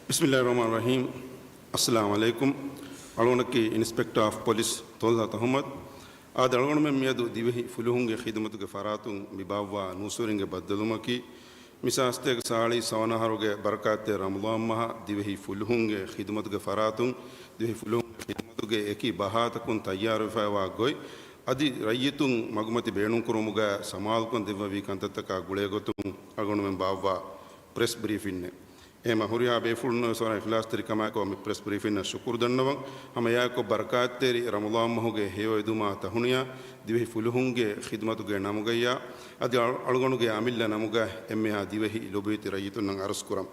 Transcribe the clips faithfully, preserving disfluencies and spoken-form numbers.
ބިސްމިއްލާހި ރަޙްމާނި ރަޙީމް. އައްސަލާމު ޢަލައިކުމް. އަޅުގަނޑަކީ އިންސްޕެކްޓާ އޮފް ޕޮލިސް ތޮލްހާ އަޙްމަދު. އާދެ، އަޅުގަނޑުމެން މިއަދު ދިވެހި ފުލުހުންގެ ޚިދުމަތުގެ ފަރާތުން މި ބާއްވާ ނޫސްވެރިންގެ ބައްދަލުވުމަކީ، މި ސާސްތޭކަ ސާޅީސް ސަވަނަ އަހަރުގެ ބަރަކާތްތެރި ރަމަޟާން މަހަށް ދިވެހި ފުލުހުންގެ ޚިދުމަތުގެ ފަރާތުން ދިވެހި ފުލުހުންގެ ޚިދުމަތުގެ އެކި ބަހާތަކުން ތައްޔާރުވެފައިވާ ގޮތް، އަދި ރައްޔިތުން މަގުމަތި ބޭނުންކުރުމުގަ ސަމާލުކަން ދެއްވެވި ކަންތައްތަކާ ގުޅޭގޮތުން އަޅުގަނޑުމެން ބާއްވާ ޕްރެސް ބްރީފިންއެއް. އެހެމަ ހުރިހާ ބޭފުޅުންނަށް ވެސް ވަރަށް އިޚްލާޞްތެރިކަމާއެކު މި ޕްރެސް ބްރީފިންއަށް ޝުކުރު ދަންނަވަން. ހަމަ އެއާއެކު ބަރަކާތްތެރި ރަމަޟާން މަހުގެ ހެޔޮއެދުމާ ތަހުނިޔާ ދިވެހި ފުލުހުންގެ ޚިދުމަތުގެ ނަމުގައްޔާ، އަދި އަޅު-، އަޅުގަނޑުގެ އަމިއްލަ ނަމުގަ އެންމެހާ ދިވެހި ލޮބުވެތި ރައްޔިތުންނަށް އަރުސްކުރަން.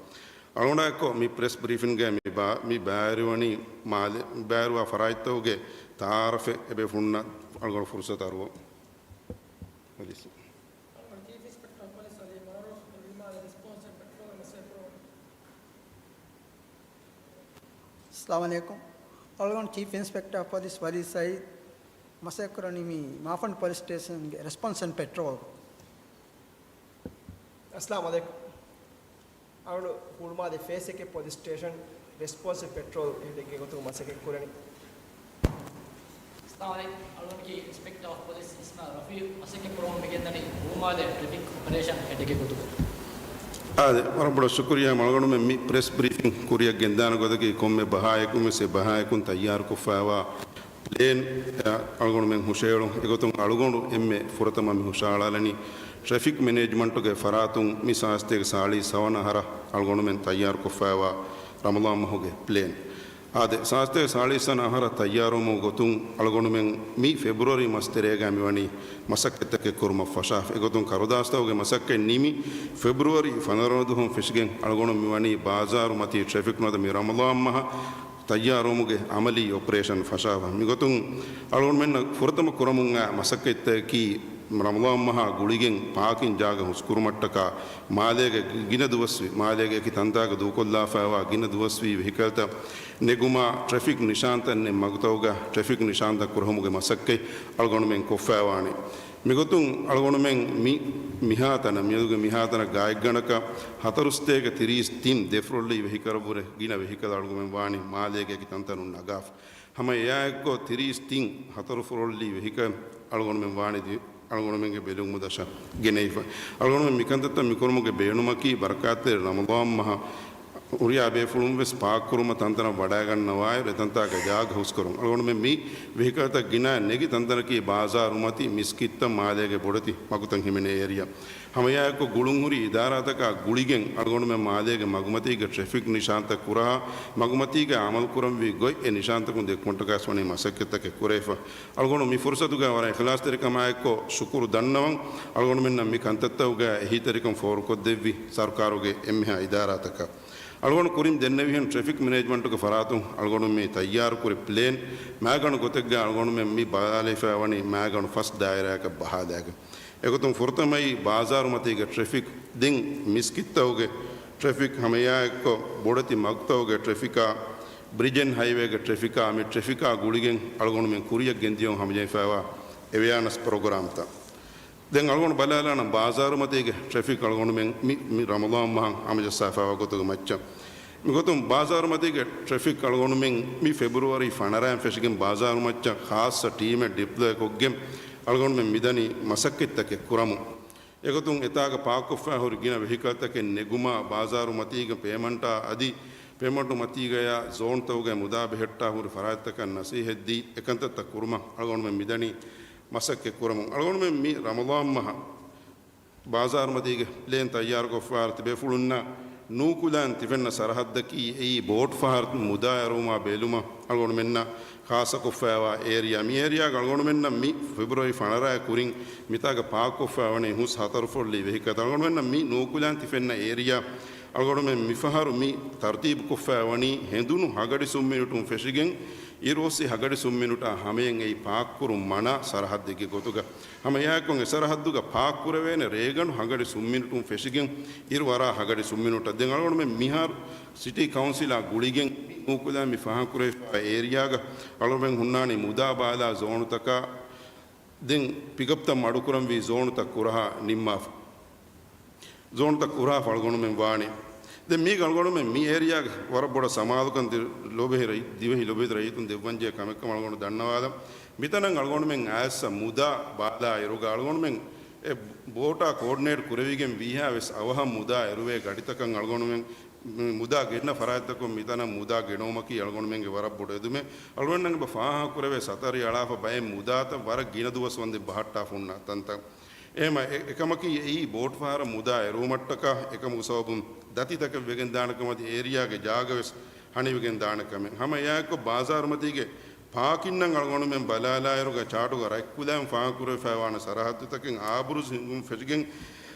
އަޅުގަނޑާއެކު މި ޕްރެސް ބްރީފިންގައި މި ބާ-، މި ބައިވެރިވަނީ މާލެ-، މި ބައިވެރިވާ ފަރާތްތަކުގެ ތައާރަފެއް އެބޭފުޅުންނަށް އަޅުގަނޑު ފުރުސަތު އަރުވަން. ޕޮލިސް. އަޅުގަނޑު ޗީފް އިންސްޕެކްޓަރ އޮފް ޕޮލިސް އަލީ މައުރޫފް ހުޅުމާލެ ރެސްޕޮންސް އެންޑް ޕެޓްރޯލް މަސައްކަތް ކުރަމުން. އައްސަލާމު ޢަލައިކުމް. އަޅުގަނޑު ޗީފް އިންސްޕެކްޓަރ އޮފް ޕޮލިސް ވަލީ ސައީދު މަސައްކަތް ކުރަނީ މި މާފަންޑު ޕޮލިސް ސްޓޭޝަންގެ ރެސްޕޮންސް އެންޑް ޕެޓްރޯލް. އައްސަލާމު ޢަލައިކުމް. އަޅުގަނޑު ހުޅުމާލެ ފޭސް އެކެއް ޕޮލިސް ސްޓޭޝަން ރެސްޕޮންސް އެންޑް ޕެޓްރޯލް ހެޑެއްގެ ގޮތުން މަސައްކަތް ކުރަނީ. އައްސަލާމު ޢަލައިކުމް. އަޅުގަނޑުގެ އިންސްޕެކްޓަރ އޮފް ޕޮލިސް އިސްމާއިލް ރަފީޢު މަސައްކަތް ކުރަމުން މިގެންދަނީ ހުޅުމާލެ ޓްރެފިކް އޮޕަރޭޝަން ހެޑެއްގެ ގޮތުގަ. އާދެ، ވަރަށް ބޮޑަށް ޝުކުރިއްޔާ. އަޅުގަނޑުމެން މި ޕްރެސް ބްރީފިން ކުރިއަށް ގެންދާނެ ގޮތަކީ ކޮންމެ ބަހާއެކުން ވެސް އެ ބަހާއެކުން ތައްޔާރުކޮށްފައިވާ ޕްލޭން، އަ، އަޅުގަނޑުމެން ހުށައެޅުން. އެގޮތުން އަޅުގަނޑު އެންމެ ފުރަތަމަ މި ހުށައަޅާލަނީ ޓްރެފިކް މެނޭޖްމަންޓުގެ ފަރާތުން މި ސާސްތޭކަ ސާޅީސް ސަވަނަ އަހަރަށް އަޅުގަނޑުމެން ތައްޔާރުކޮށްފައިވާ ރަމަޟާން މަހުގެ ޕްލޭން. އާދެ، ސާސްތޭކަ ސާޅީސް ސަވަނަ އަހަރަށް ތައްޔާރުވުމުގެ ގޮތުން އަޅުގަނޑުމެން މި ފެބްރުއަރީ މަސް ތެރޭގަ މިވަނީ މަސައްކަތްތަކެއް ކުރުމަށް ފަށާފަ. އެގޮތުން ކަރުދާސްތަކުގެ މަސައްކަތް ނިމި ފެބްރުއަރީ ފަނަރަ ދުވަހުން ފެށިގެން އަޅުގަނޑު މިވަނީ ބާޒާރުމަތީ ޓްރެފިކް ނުވަތަ މި ރަމަޟާން މަހަށް ތައްޔާރުވުމުގެ އަމަލީ އޮޕަރޭޝަން ފަށާފަ. މިގޮތުން އަޅުގަނޑުމެންނަށް ފުރަތަމަ ކުރަމުން އައި މަސައްކަތްތަކަކީ ރަމަޟާން މަހާ ގުޅިގެން ޕާކިން ޖާގަ ހުސްކުރުމަށްޓަކާ މާލޭގެ ގިނަ ދުވަސްވީ، މާލޭގެ އެކި ތަންތާގަ ދޫކޮށްލާފައިވާ ގިނަ ދުވަސްވީ ވެހިކަލްތައް ނެގުމާ، ޓްރެފިކް ނިޝާންތައް ނެތް މަގުތަކުގަ ޓްރެފިކް ނިޝާންތައް ކުރެހުމުގެ މަސައްކަތް އަޅުގަނޑުމެން ކޮށްފައިވާނެ. މިގޮތުން އަޅުގަނޑުމެން މި މިހާތަނަށް، މިއަދުގެ މިހާތަނަށް ގާތްގަނޑަކަށް ހަތަރު ސަތޭކަ ތިރީސް ތިން ދެ ފުރޮއްލީ ވެހިކަލަށްވުރެ ގިނަ ވެހިކަލް އަޅުގަނޑުމެން ވާނީ މާލޭގެ އެކި ތަންތަނުން ނަގާފަ. ހަމަ އެއާއެއްކޮށް ތިރީސް ތިން ހަތަރު ފުރޮއްލީ ވެހިކަލް އަޅުގަނޑުމެން ވާނީ ދި-، އަޅުގަނޑުމެންގެ ބެލުމުދަށަށް ގެނައިފަ. އަޅުގަނޑުމެން މިކަންތައްތައް މިކުރުމުގެ ބޭނުމަކީ ބަރަކާތްތެރި ރަމަޟާން މަހަށް ހުރިހާ ބޭފުޅުން ވެސް ޕާކް ކުރުމަށް ތަންތަނަށް ވަޑައިގަންނަވާއިރު، އެތަންތާގެ ޖާގަ ހުސްކުރުން. އަޅުގަނޑުމެން މި ވެހިކަލްތައް ގިނަ ނެގި ތަންތަނަކީ ބާޒާރުމަތީ، މިސްކިތްތައް، މާލޭގެ ބޮޑެތި މަގުތައް ހިމެނޭ އޭރިއާ. ހަމައެއާއެކު ގުޅުންހުރި އިދާރާތަކާ ގުޅިގެން އަޅުގަނޑުމެން މާލޭގެ މަގުމަތީގެ ޓްރެފިކް ނިޝާންތައް ކުރަހާ، މަގުމަތީގައި އަމަލު ކުރަންވީ ގޮތް އެ ނިޝާންތަކުން ދެއްކުމަށްޓަކާ ވަނީ މަސައްކަތްތަކެއް ކުރެވިފަ. އަޅުގަނޑު މި ފުރުސަތުގައި ވަރަށް އިޚްލާޞްތެރިކަމާއެއްކޮށް ޝުކުރު ދަންނަވަން. އަޅުގަނޑުމެންނަށް މި ކަންތައްތަކުގައި އެހީތެރިކަން ފޯރުކޮށްދެއްވި ސަރުކާރުގެ އެންމެހާ އިދާރާތަކަށް. އަޅުގަނޑު ކުރިން ދެންނެވިހެން ޓްރެފިކް މެނޭޖްމަންޓުގެ ފަރާތުން އަޅުގަނޑު މި ތައްޔާރުކުރި ޕްލޭން މައިގަނޑު ގޮތެއްގައި އަޅުގަނޑުމެން މި ބަލާލައިފައިވަނީ މައިގަނޑު ފަސް ދާއިރާއަކަށް ބަހާލައިގެން. އެގޮތުން ފުރަތަމައީ ބާޒާރުމަތީގެ ޓްރެފިކް، ދެން މިސްކިތްތަކުގެ ޓްރެފިކް، ހަމައެއާއެއްކޮށް ބޮޑެތި މަގުތަކުގެ ޓްރެފިކާ، ބްރިޖް އެންޑް ހައިވޭގެ ޓްރެފިކާ، މި ޓްރެފިކާ ގުޅިގެން އަޅުގަނޑުމެން ކުރިއަށް ގެންދިޔުން ހަމަޖެހިފައިވާ އެވެއާނަސް ޕްރޮގްރާމްތައް. ދެން އަޅުގަނޑު ބަލާލާނަން ބާޒާރުމަތީގެ ޓްރެފިކް އަޅުގަނޑުމެން މި، މި ރަމަޟާން މަހަށް ހަމަޖައްސާފައިވާ ގޮތުގެ މައްޗަށް. މިގޮތުން ބާޒާރުމަތީގެ ޓްރެފިކް އަޅުގަނޑުމެން މި ފެބްރުއަރީ ފަނަރައިން ފެށިގެން ބާޒާރުމައްޗަށް ޚާއްޞަ ޓީމެއް ޑިޕްލޮއިކޮށްގެން އަޅުގަނޑުމެން މިދަނީ މަސައްކަތްތަކެއް ކުރަމުން. އެގޮތުން އެތާގަ ޕާކްކޮށްފައި ހުރި ގިނަ ވެހިކަލްތަކެއް ނެގުމާ، ބާޒާރުމަތީގެ ޕޭމަންޓާ އަދި ޕޭމަންޓު މަތީގަޔާ ޒޯންތަކުގައި މުދާ ބެހެއްޓާ ހުރި ފަރާތްތަކަށް ނަސީހަތްދީ، އެކަންތައްތައް ކުރުމަށް އަޅުގަނޑުމެން މިދަނީ މަސައްކަތް ކުރަމުން. އަޅުގަނޑުމެން މި ރަމަޟާން މަހަށް ބާޒާރުމަތީގެ ޕްލޭން ތައްޔާރުކޮށްފައި ތިބޭފުޅުންނަށް ނޫކުލަން ތިފެންނަ ސަރަހައްދަކީ އެއީ ބޯޓް ފަހަރު މުދާ އެރުވުމާ ބެލުމަށް އަޅުގަނޑުމެންނަށް ޚާއްޞަކޮށްފައިވާ އޭރިއާ. މި އޭރިއާގަ އަޅުގަނޑުމެންނަށް މި ފެބްރުއަރީ ފަނަރައި ކުރިން މިތާގަ ޕާކްކޮށްފައިވަނީ ހުސް ހަތަރު ފުރޮއްލީ ވެހިކަލް. އަޅުގަނޑުމެންނަށް މި ނޫކުލަން ތިފެންނަ އޭރިއާ އަޅުގަނޑުމެން މިފަހަރު މި ތަރުތީބުކޮށްފައިވަނީ ހެނދުނު ހަގަޑި ސުންމިނިޓުން ފެށިގެން އިރުއޮއްސި ހަގަޑި ސުންމިނިޓާ ހަމަޔަށް އެއީ ޕާކްކުރުން މަނާ ސަރަހައްދެއްގެ ގޮތުގަ. ހަމައެއާއެކު އެ ސަރަހައްދުގަ ޕާކްކުރެވޭނެ ރޭގަނޑު ހަގަޑި ސުންމިނިޓުން ފެށިގެން އިރު ވަރާ ހަގަޑި ސުންމިނިޓަށް. ދެން އަޅުގަނޑުމެން މިހާރު ސިޓީ ކައުންސިލާ ގުޅިގެން ނޫކުލަން މި ފާހަގަކުރެވިފައި އޭރިއާގަ އަޅުގަނޑުމެން ހުންނާނީ މުދާ ބާލާ ޒޯނުތަކާ ދެން ޕިކަޕްތައް މަޑުކުރަންވީ ޒޯނުތައް ކުރަހާ ނިންމާފަ. ޒޯނުތައް ކުރާފަ އަޅުގަނޑުމެން ވާނީ. ދެން މީގަ އަޅުގަނޑުމެން މި އޭރިއާގެ ވަރަށް ބޮޑަށް ސަމާލުކަން ދި-، ލޯބިހި ރައްޔި-، ދިވެހި ލޯބިވެތި ރައްޔިތުން ދެއްވަންޖެހޭ ކަމެއްކަމަށް އަޅުގަނޑު ދަންނަވާލަން. މިތަނަށް އަޅުގަނޑުމެން އައިސް މުދާ ބާލާ އިރުގަ އަޅުގަނޑުމެން އެ ބޯޓާ ކޯޑިނޭޓް ކުރެވިގެން ވީހާވެސް އަވަހަށް މުދާ އެރުވޭ ގަޑިތަކަށް އަޅުގަނޑުމެން މުދާ ގެންނަ ފަރާތްތަކުން މިތަނަށް މުދާ ގެނައުމަކީ އަޅުގަނޑުމެންގެ ވަރަށް ބޮޑު އެދުމެއް. އަޅުގަނޑުމެންނަށް އެބަ ފާހަގަކުރެވޭ ސަތަރި އަޅާފަ ބައެއް މުދާތައް ވަރަށް ގިނަ ދުވަސް ވަންދެން ބަހައްޓާފަ ހުންނަ ތަންތަން. އެހެމަ އެ-، އެކަމަކީ އެއީ ބޯޓު ފަހަރަށް މުދާ އެރުވުމަށްޓަކާ އެކަމުގެ ސަބަބުން ދަތިތަކެއް ވެގެން ދާނެ ކަމަށް އަދި އޭރިއާގެ ޖާގަވެސް ހަނިވެގެން ދާނެ ކަމެއް. ހަމަ އެއާއެކު ބާޒާރުމަތީގެ ޕާކިންނަށް އަޅުގަނޑުމެން ބަލާލާއިރުގަ ޗާޓުގަ ރަތްކުލައިން ފާހަގަކުރެވިފައިވާނެ ސަރަހައްދުތަކެއް އާބުރުޒު ހިނގުން ފެށިގެން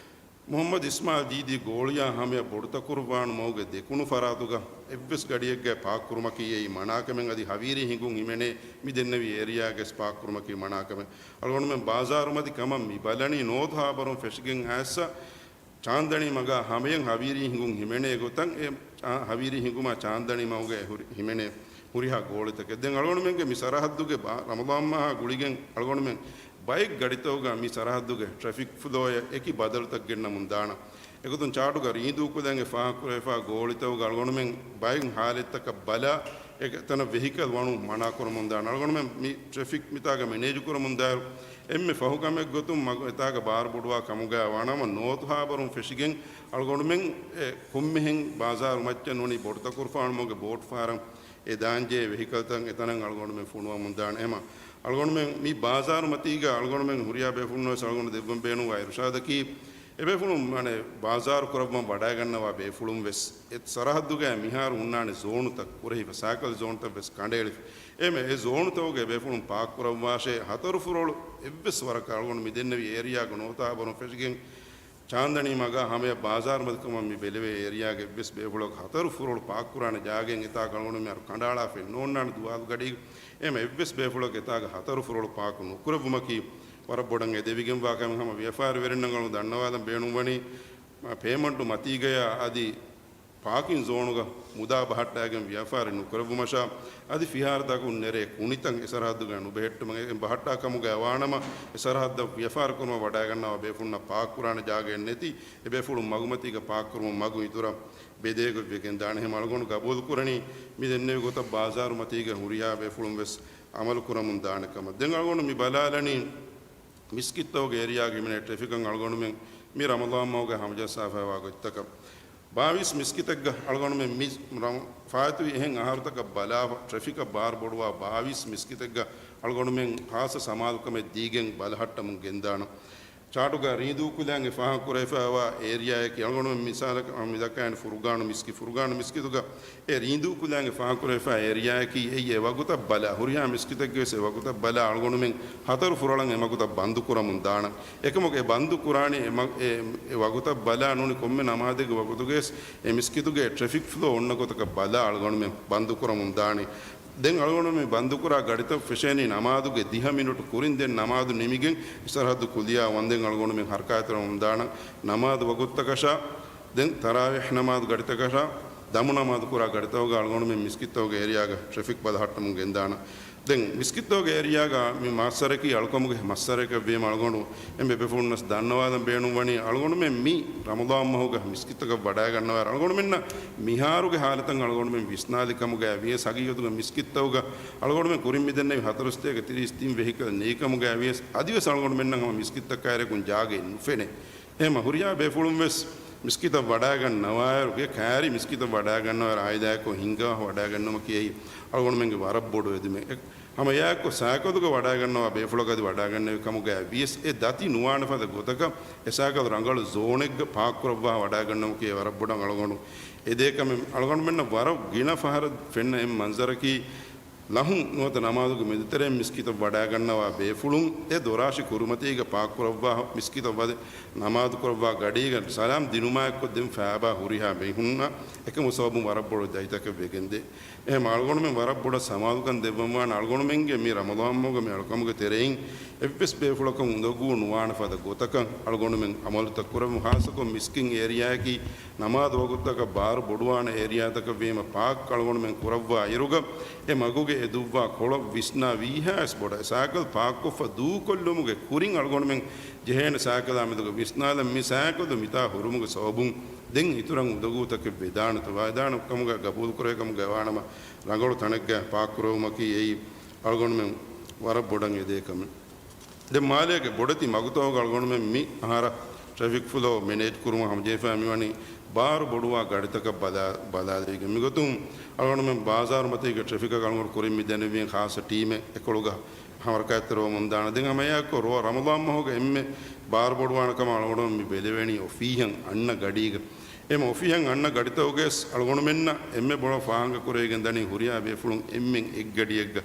މުހައްމަދު އިސްމާއިލް ދީދީ ގޯޅިޔާ ހަމަޔަށް ބޮޑުތަކުރުވާނު މަގުގެ ދެކުނު ފަރާތުގަ އެއްވެސް ގަޑިއެއްގައި ޕާކްކުރުމަކީ އެއީ މަނާކަމެއް އަދި ހަވީރީ ހިނގުން ހިމެނޭ މި ދެންނެވި އޭރިއާގަސް ޕާކްކުރުމަކީ މަނާކަމެއް. އަޅުގަނޑުމެން ބާޒާރުމަތި ކަމަށް މި ބަލަނީ ނޯތު ހާބަރުން ފެށިގެން އައިސް ޗާންދަނީ މަގާ ހަމަޔަށް ހަވީރީ ހިނގުން ހިމެނޭ ގޮތަށް އެ ހަވީރީ ހިނގުމާ ޗާންދަނީ މަގުގައި ހުރި ހިމެނޭ ހުރިހާ ގޯޅިތަކެއް. ދެން އަޅުގަނޑުމެންގެ މި ސަރަހައްދުގެ ބާ-، ރަމަޟާން މަހާ ގުޅިގެން އަޅުގަނޑުމެން ބައެއް ގަޑިތަކުގަ މި ސަރަހައްދުގެ ޓްރެފިކް ފްލޯއަށް އެކި ބަދަލުތައް ގެންނަމުން ދާނަން. އެގޮތުން ޗާޓުގަ ރީނދޫކުލައިން އެ ފާހަގަކުރެވިފާ ގޯޅިތަކުގަ އަޅުގަނޑުމެން ބައެއް ހާލަތްތަކަށް ބަލާ، އެ ތަނަށް ވެހިކަލް ވަނުން މަނާކުރަމުން ދާނަން. އަޅުގަނޑުމެން މި ޓްރެފިކް މިތާގަ މެނޭޖުކުރަމުން ދާއިރު، އެންމެ ފަހު ކަމެއް ގޮތުން މަގު އެތާގަ ބާރު ބޮޑުވާ ކަމުގައި ވާނަމަ، ނޯތު ހާބަރުން ފެށިގެން އަޅުގަނޑުމެން އެ ކޮންމެހެން ބާޒާރު މައްޗަށް ނޫނީ ބޮޑުތަކުރުފާނު މަގުގެ ބޯޓު ފަހަރަށް އެ ދާންޖެހޭ ވެހިކަލްތައް އެތަނަށް އަޅުގަނޑުމެން ފޮނުވަމުން ދާނެ. އެހެމަ އަޅުގަނޑުމެން މި ބާޒާރު މަތީގަ އަޅުގަނޑުމެން ހުރިހާ ބޭފުޅުން ވެސް އަޅުގަނޑު ދެއްވަން ބޭނުންވާ އިރުޝާދަކީ، އެބޭފުޅުން މަނެ ބާޒާރު ކުރައްވަން ވަޑައިގަންނަވާ ބޭފުޅުން ވެސް އެ ސަރަހައްދުގައި މިހާރު ހުންނާނެ ޒޯނުތައް ކުރެހިފަ، ސައިކަލް ޒޯނުތައް ވެސް ކަނޑައެޅިފަ. އެހެމެ އެ ޒޯނުތަކުގައި ބޭފުޅުން ޕާކް ކުރައްވާށޭ، ހަތަރު ފުރޮޅު އެއްވެސް ވަރަކަށް އަޅުގަނޑު މި ދެންނެވި އޭރިއާގަ ނޯތާބަރުން ފެށިގެން ޗާންދަނީ މަގާ ހަމަޔަށް ބާޒާރު މަތިކަމަށް މި ބެލެވޭ އޭރިއާގެ އެއްވެސް ބޭފުޅަކު ހަތަރު ފުރޮޅު ޕާކް ކުރާނެ ޖާގައެއް އެތާ އަޅުގަނޑު މިހާރު ކަނޑައަޅާފައެއް ނޯންނާނެ ދުވާލު ގަޑީގަ. އެހެމެ އެއްވެސް ބޭފުޅަކު އެތާގަ ހަތަރު ފުރޮޅު ޕާކް ނުކުރެއްވުމަކީ ވަރަށް ބޮޑަށް އެދެވިގެންވާ ކަމެއް. ހަމަ ވިޔަފާރިވެރިންނަށް އަޅުގަނޑު ދަންނަވާލަން ބޭނުންވަނީ، މަ-، ޕޭމަންޓު މަތީގަޔާ އަދި ޕާކިން ޒޯނުގަ މުދާ ބަހައްޓާގެން ވިޔަފާރި ނުކުރެއްވުމަށާ އަދި ފިހާރަތަކުން ނެރޭ ކުނިތައް އެ ސަރަހައްދުގަ ނުބެހެއްޓުމަށް އެ ބަހައްޓާ ކަމުގައި ވާނަމަ، އެ ސަރަހައްދަށް ވިޔަފާރި ކުރުމަށް ވަޑައިގަންނަވާ ބޭފުޅުންނަށް ޕާކް ކުރާނެ ޖާގައެއް ނެތި، އެ ބޭފުޅުން މަގުމަތީގަ ޕާކް ކުރުމަށް މަގު އިތުރަށް ބެދޭގޮތް ވެގެން ދާނެ. އެހެމަ އަޅުގަނޑު ގަބޫލު ކުރަނީ މި ދެންނެވި ގޮތަށް ބާޒާރު މަތީގަ ހުރިހާ ބޭފުޅުން ވެސް އަމަލު ކުރަމުން ދާނެ ކަމަށް. ދެން އަޅުގަނޑު މި ބަލާލަނީ މިސްކިތްތަކުގެ އޭރިއާގަ ހިމެނޭ ޓްރެފިކަށް އަޅުގަނޑުމެން މި ރަމަޟާން މަހުގަ ހަމަޖައްސާފައިވާ ގޮތްތަކަށް. ބާވީސް މިސްކިތެއްގަ އަޅުގަނޑުމެން މި ރަމަ-، ފާއިތުވި އެހެން އަހަރުތަކަށް ބަލާފަ، ޓްރެފިކަށް ބާރު ބޮޑުވާ ބާވީސް މިސްކިތެއްގަ އަޅުގަނޑުމެން ޚާއްޞަ ސަމާލުކަމެއް ދީގެން ބަލަހައްޓަމުން ގެންދާނަން. ޗާޓުގަ ރީނދޫ ކުލައިން އެ ފާހަގަކުރެވިފައިވާ އޭރިއާއަކީ އަޅުގަނޑުމެން މިސާލަކަށް މި ދައްކާނެ ފުރުގާނު މިސްކި-، ފުރުގާނު މިސްކިތުގަ އެ ރީނދޫ ކުލައިން އެ ފާހަގަކުރެވިފައި އޭރިއާއަކީ އެއީ އެ ވަގުތަށް ބަލާ، ހުރިހާ މިސްކިތެއްގެ ވެސް އެ ވަގުތަށް ބަލާ އަޅުގަނޑުމެން ހަތަރު ފުރޮޅަށް އެ ވަގުތަށް ބަންދު ކުރަމުން ދާނަން. އެކަމަކު އެ ބަންދު ކުރާނީ އެ މަ-، އެ، އެ ވަގުތަށް ބަލާ ނޫނީ ކޮންމެ ނަމާދެއްގެ ވަގުތުގައި ވެސް އެ މިސްކިތުގެ ޓްރެފިކް ފްލޯ އޮންނަ ގޮތަކަށް ބަލާ އަޅުގަނޑުމެން ބަންދު ކުރަމުން ދާނީ. ދެން އަޅުގަނޑުމެން ބަންދުކުރާ ގަޑިތައް ފެށޭނީ ނަމާދުގެ ދިހަ މިނުޓު ކުރިން. ދެން ނަމާދު ނިމިގެން ސަރަހައްދު ކުލިއާ ވަންދެން އަޅުގަނޑުމެން ހަރަކާތްތެރިވަމުން ދާނަން. ނަމާދު ވަގުތަކަށާ، ދެން ތަރާވީހް ނަމާދު ގަޑިތަކަށާ، ދަމު ނަމާދު ކުރާ ގަޑިތަކުގަ އަޅުގަނޑުމެން މިސްކިތްތަކުގެ އޭރިއާގަ ޓްރެފިކް ބަލަހައްޓަމުން ގެންދާނަން. ދެން މިސްކިތްތަކުގެ އޭރިއާގަ މި މައްސަރަކީ އަޅުކަމުގެ މައްސަރައެކަށް ވީމަ އަޅުގަނޑު އެންމެ ބޭފުޅުންނަސް ދަންނަވާލަން ބޭނުންވަނީ، އަޅުގަނޑުމެން މި ރަމަޟާން މަހުގަ މިސްކިތަކަށް ވަޑައިގަންނަވާ އަޅުގަނޑުމެންނަށް މިހާރުގެ ހާލަތަށް އަޅުގަނޑުމެން ވިސްނާލި ކަމުގައި ވިޔަސް ހަގީގަތުގަ މިސްކިތްތަކުގަ އަޅުގަނޑުމެން ކުރިން މިދެންނެވި ހަތަރު ސަތޭކަ ތިރީސް ތިން ވެހިކަލް ނެތް ކަމުގައި ވިޔަސް އަދިވެސް އަޅުގަނޑުމެންނަށް ހަމަ މިސްކިތްތަކާއިރަކުން ޖާގައެއް ނުފެނޭ. އެހެމަ ހުރިހާ ބޭފުޅުން ވެސް މިސްކިތަށް ވަޑައިގަންނަވާއިރު ގެ ކައިރި މިސްކިތަށް ވަޑައިގަންނަވާއިރު އާއިލާއެއްކޮށް ހިންގާ ވަޑައިގަންނަވުމަކީ އެއީ އަޅުގަނޑުމެންގެ ވަރަށް ބޮޑު އެދުމެއް. އެ-، ހަމަ އެއާއެއްކޮށް ސައިކަލުގަ ވަޑައިގަންނަވާ ބޭފުޅަކަށް އަދި ވަޑައިގަންނެވި ކަމުގައި ވިޔަސް އެ ދަތި ނުވާނެ ފަދަ ގޮތަކަށް އެ ސައިކަލު ރަނގަޅު ޒޯނެއްގަ ޕާކް ކުރައްވާ ވަޑައިގަންނަވުމަކީ އެ ވަރަށް ބޮޑަށް އަޅުގަނޑު އެދޭ ކަމެއް. އަޅުގަނޑުމެންނަށް ވަރަށް ގިނަ ފަހަރަށް ފެންނަ އެއް މަންޒަރަކީ، ލަހުން ނުވަތަ ނަމާދުގެ މެދުތެރެއިން މިސްކިތަށް ވަޑައިގަންނަވާ ބޭފުޅުން އެ ދޮރާށި ކުރިމަތީގަ ޕާކްކުރައްވާ މިސްކިތަށް ވަދެ ނަމާދުކުރައްވާ ގަޑީގަ ސަލާމް ދިނުމާއެއްކޮށް ދެން ފައިބާ ހުރިހާ މީހުންނަށް އެކަމު ސަބަބުން ވަރަށް ބޮޑު ދަތިތަކެއް ވެގެންދޭ. އެހެން އަޅުގަނޑުމެން ވަރަށް ބޮޑަށް ސަމާލުކަން ދެއްވަންވާނެ އަޅުގަނޑުމެންގެ މި ރަމަޟާން މަހުގެ މި އަޅުކަމުގެ ތެރެއިން އެއްވެސް ބޭފުޅަކަށް އުނދަގޫ ނުވާނެ ފަދަ ގޮތަކަށް އަޅުގަނޑުމެން އަމަލުތައް ކުރަމު. ހާއްސަކޮށް މިސްކިތް އޭރިއާއަކީ ނަމާދު ވަގުތުތަކަށް ބާރު ބޮޑުވާނެ އޭރިއާތަކަށް ވީމަ ޕާކް އަޅުގަނޑުމެން ކުރައްވާ އިރުގަ އެ މަގުގެ އެ ދުއްވާ ކޮޅަށް ވިސްނާ ވީހާވެސް ބޮޑަށް ސައިކަލް ޕާކްކޮށްފަ ދޫކޮށްލުމުގެ ކުރިން އަޅުގަނޑުމެން ޖެހޭނެ ސައިކަލާ މެދުގަ ވިސްނާލަން މި ސައިކަލު މިތާ ހުރުމުގެ ސަބަބުން ދެން އިތުރަށް އުނދަގޫތަކެއް ވެދާނެތަ؟ ވެދާނެ ކަމުގަ ގަބޫލުކުރޭ ކަމުގަ ވާނަމަ ރަނގަޅު ތަނެއްގަ ޕާކްކުރެވުމަކީ އެއީ އަޅުގަނޑުމެން ވަރަށް ބޮޑަށް އެދޭ ކަމެއް. ދެން މާލޭގެ ބޮޑެތި މަގުތަކުގަ އަޅުގަނޑުމެން މި އަހަރަށް ޓްރެފިކް ފްލޯ މެނޭޖް ކުރުމަށް ހަމަޖެހިފައި މިވަނީ ބާރު ބޮޑުވާ ގަޑިތަކަށް ބަލާ، ބަލާލައިގެން. މިގޮތުން އަޅުގަނޑުމެން ބާޒާރު މަތީގެ ޓްރެފިކަށް އަޅުގަނޑު ކުރިން މި ދެނެވިން ޚާއްޞަ ޓީމެއް އެކޮޅުގަ ހަމަރަކާތްތެރިވަމުންދާނެ. ދެން ހަމައެއާއެކު ރޯ ރަމަޟާން މަހުގެ އެންމެ ބާރު ބޮޑުވާނެ ކަމަށް އަޅުގަނޑު މި ބެލެވެނީ އޮފީހަށް އަންނަ ގަޑީގަ. އެމް އޮފީހަށް އަންނަ ގަޑިތަކުގައި އަޅުގަނޑުމެންނަށް އެންމެ ބޮޑަށް ފާހަގަކުރެވިގެން ދަނީ ހުރިހާ ބޭފުޅުން އެންމެން އެއްގަޑިއެއްގަ.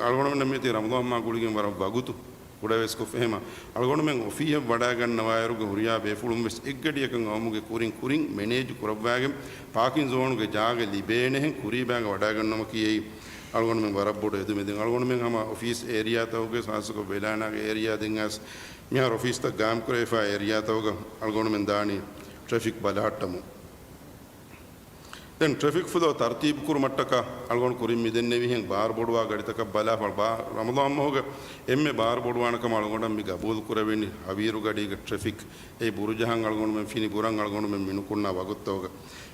އަޅުގަނޑުމެންނަށް މިއޮތީ ރަމަޟާން މަހާ ގުޅިގެން ވަރަށް ވަގުތު ކުޑަވެސްކޮށްފަ ހަމަ އަޅުގަނޑުމެން އޮފީހަށް ވަޑައިގަންނަވާއިރުގަ ހުރިހާ ބޭފުޅުން ވެސް އެއްގަޑިއަކަށް އައުމުގެ ކުރިން ކުރިން މެނޭޖު ކުރައްވާގެން ޕާކިން ޒޯނުގެ ޖާގަ ލިބޭނެހެން ކުރީބާގަ ވަޑައިގަންނަވުމަކީ އެއީ އަޅުގަނޑުމެން ވަރަށް ބޮޑު އެދުމެއް. ދެން އަޅުގަނޑުމެން ހަމަ އޮފީސް އޭރިއާތަކުގެ ޚާއްޞަކޮށް ވެލާނާގެ އޭރިއާ ދެން އައިސް މިހާރު އޮފީސްތައް ގާއިމްކުރެވިފާ އޭރިއާތަކުގަ އަޅުގަނޑުމެން ދާނީ ޓްރެފިކް ބަލަހައްޓަމުން. ދެން ޓްރެފިކް ފްލޯ ތަރުތީބު ކުރުމަށްޓަކާ އަޅުގަނޑު ކުރިން މިދެންނެވިހެން ބާރު ބޮޑުވާ ގަޑިތަކަށް ބަލާފަ ބާ-، ރަމަޟާން މަހުގެ އެންމެ ބާރު ބޮޑުވާނެ ކަމަށް އަޅުގަނޑަށް މި ގަބޫލު ކުރެވެނީ ހަވީރު ގަޑީގެ ޓްރެފިކް އެ ބުރުޖަހަން އަޅުގަނޑުމެން ފިނި ބުރަން އަޅުގަނޑުމެން މިނުކުންނާ ވަގުތުތަކުގަ.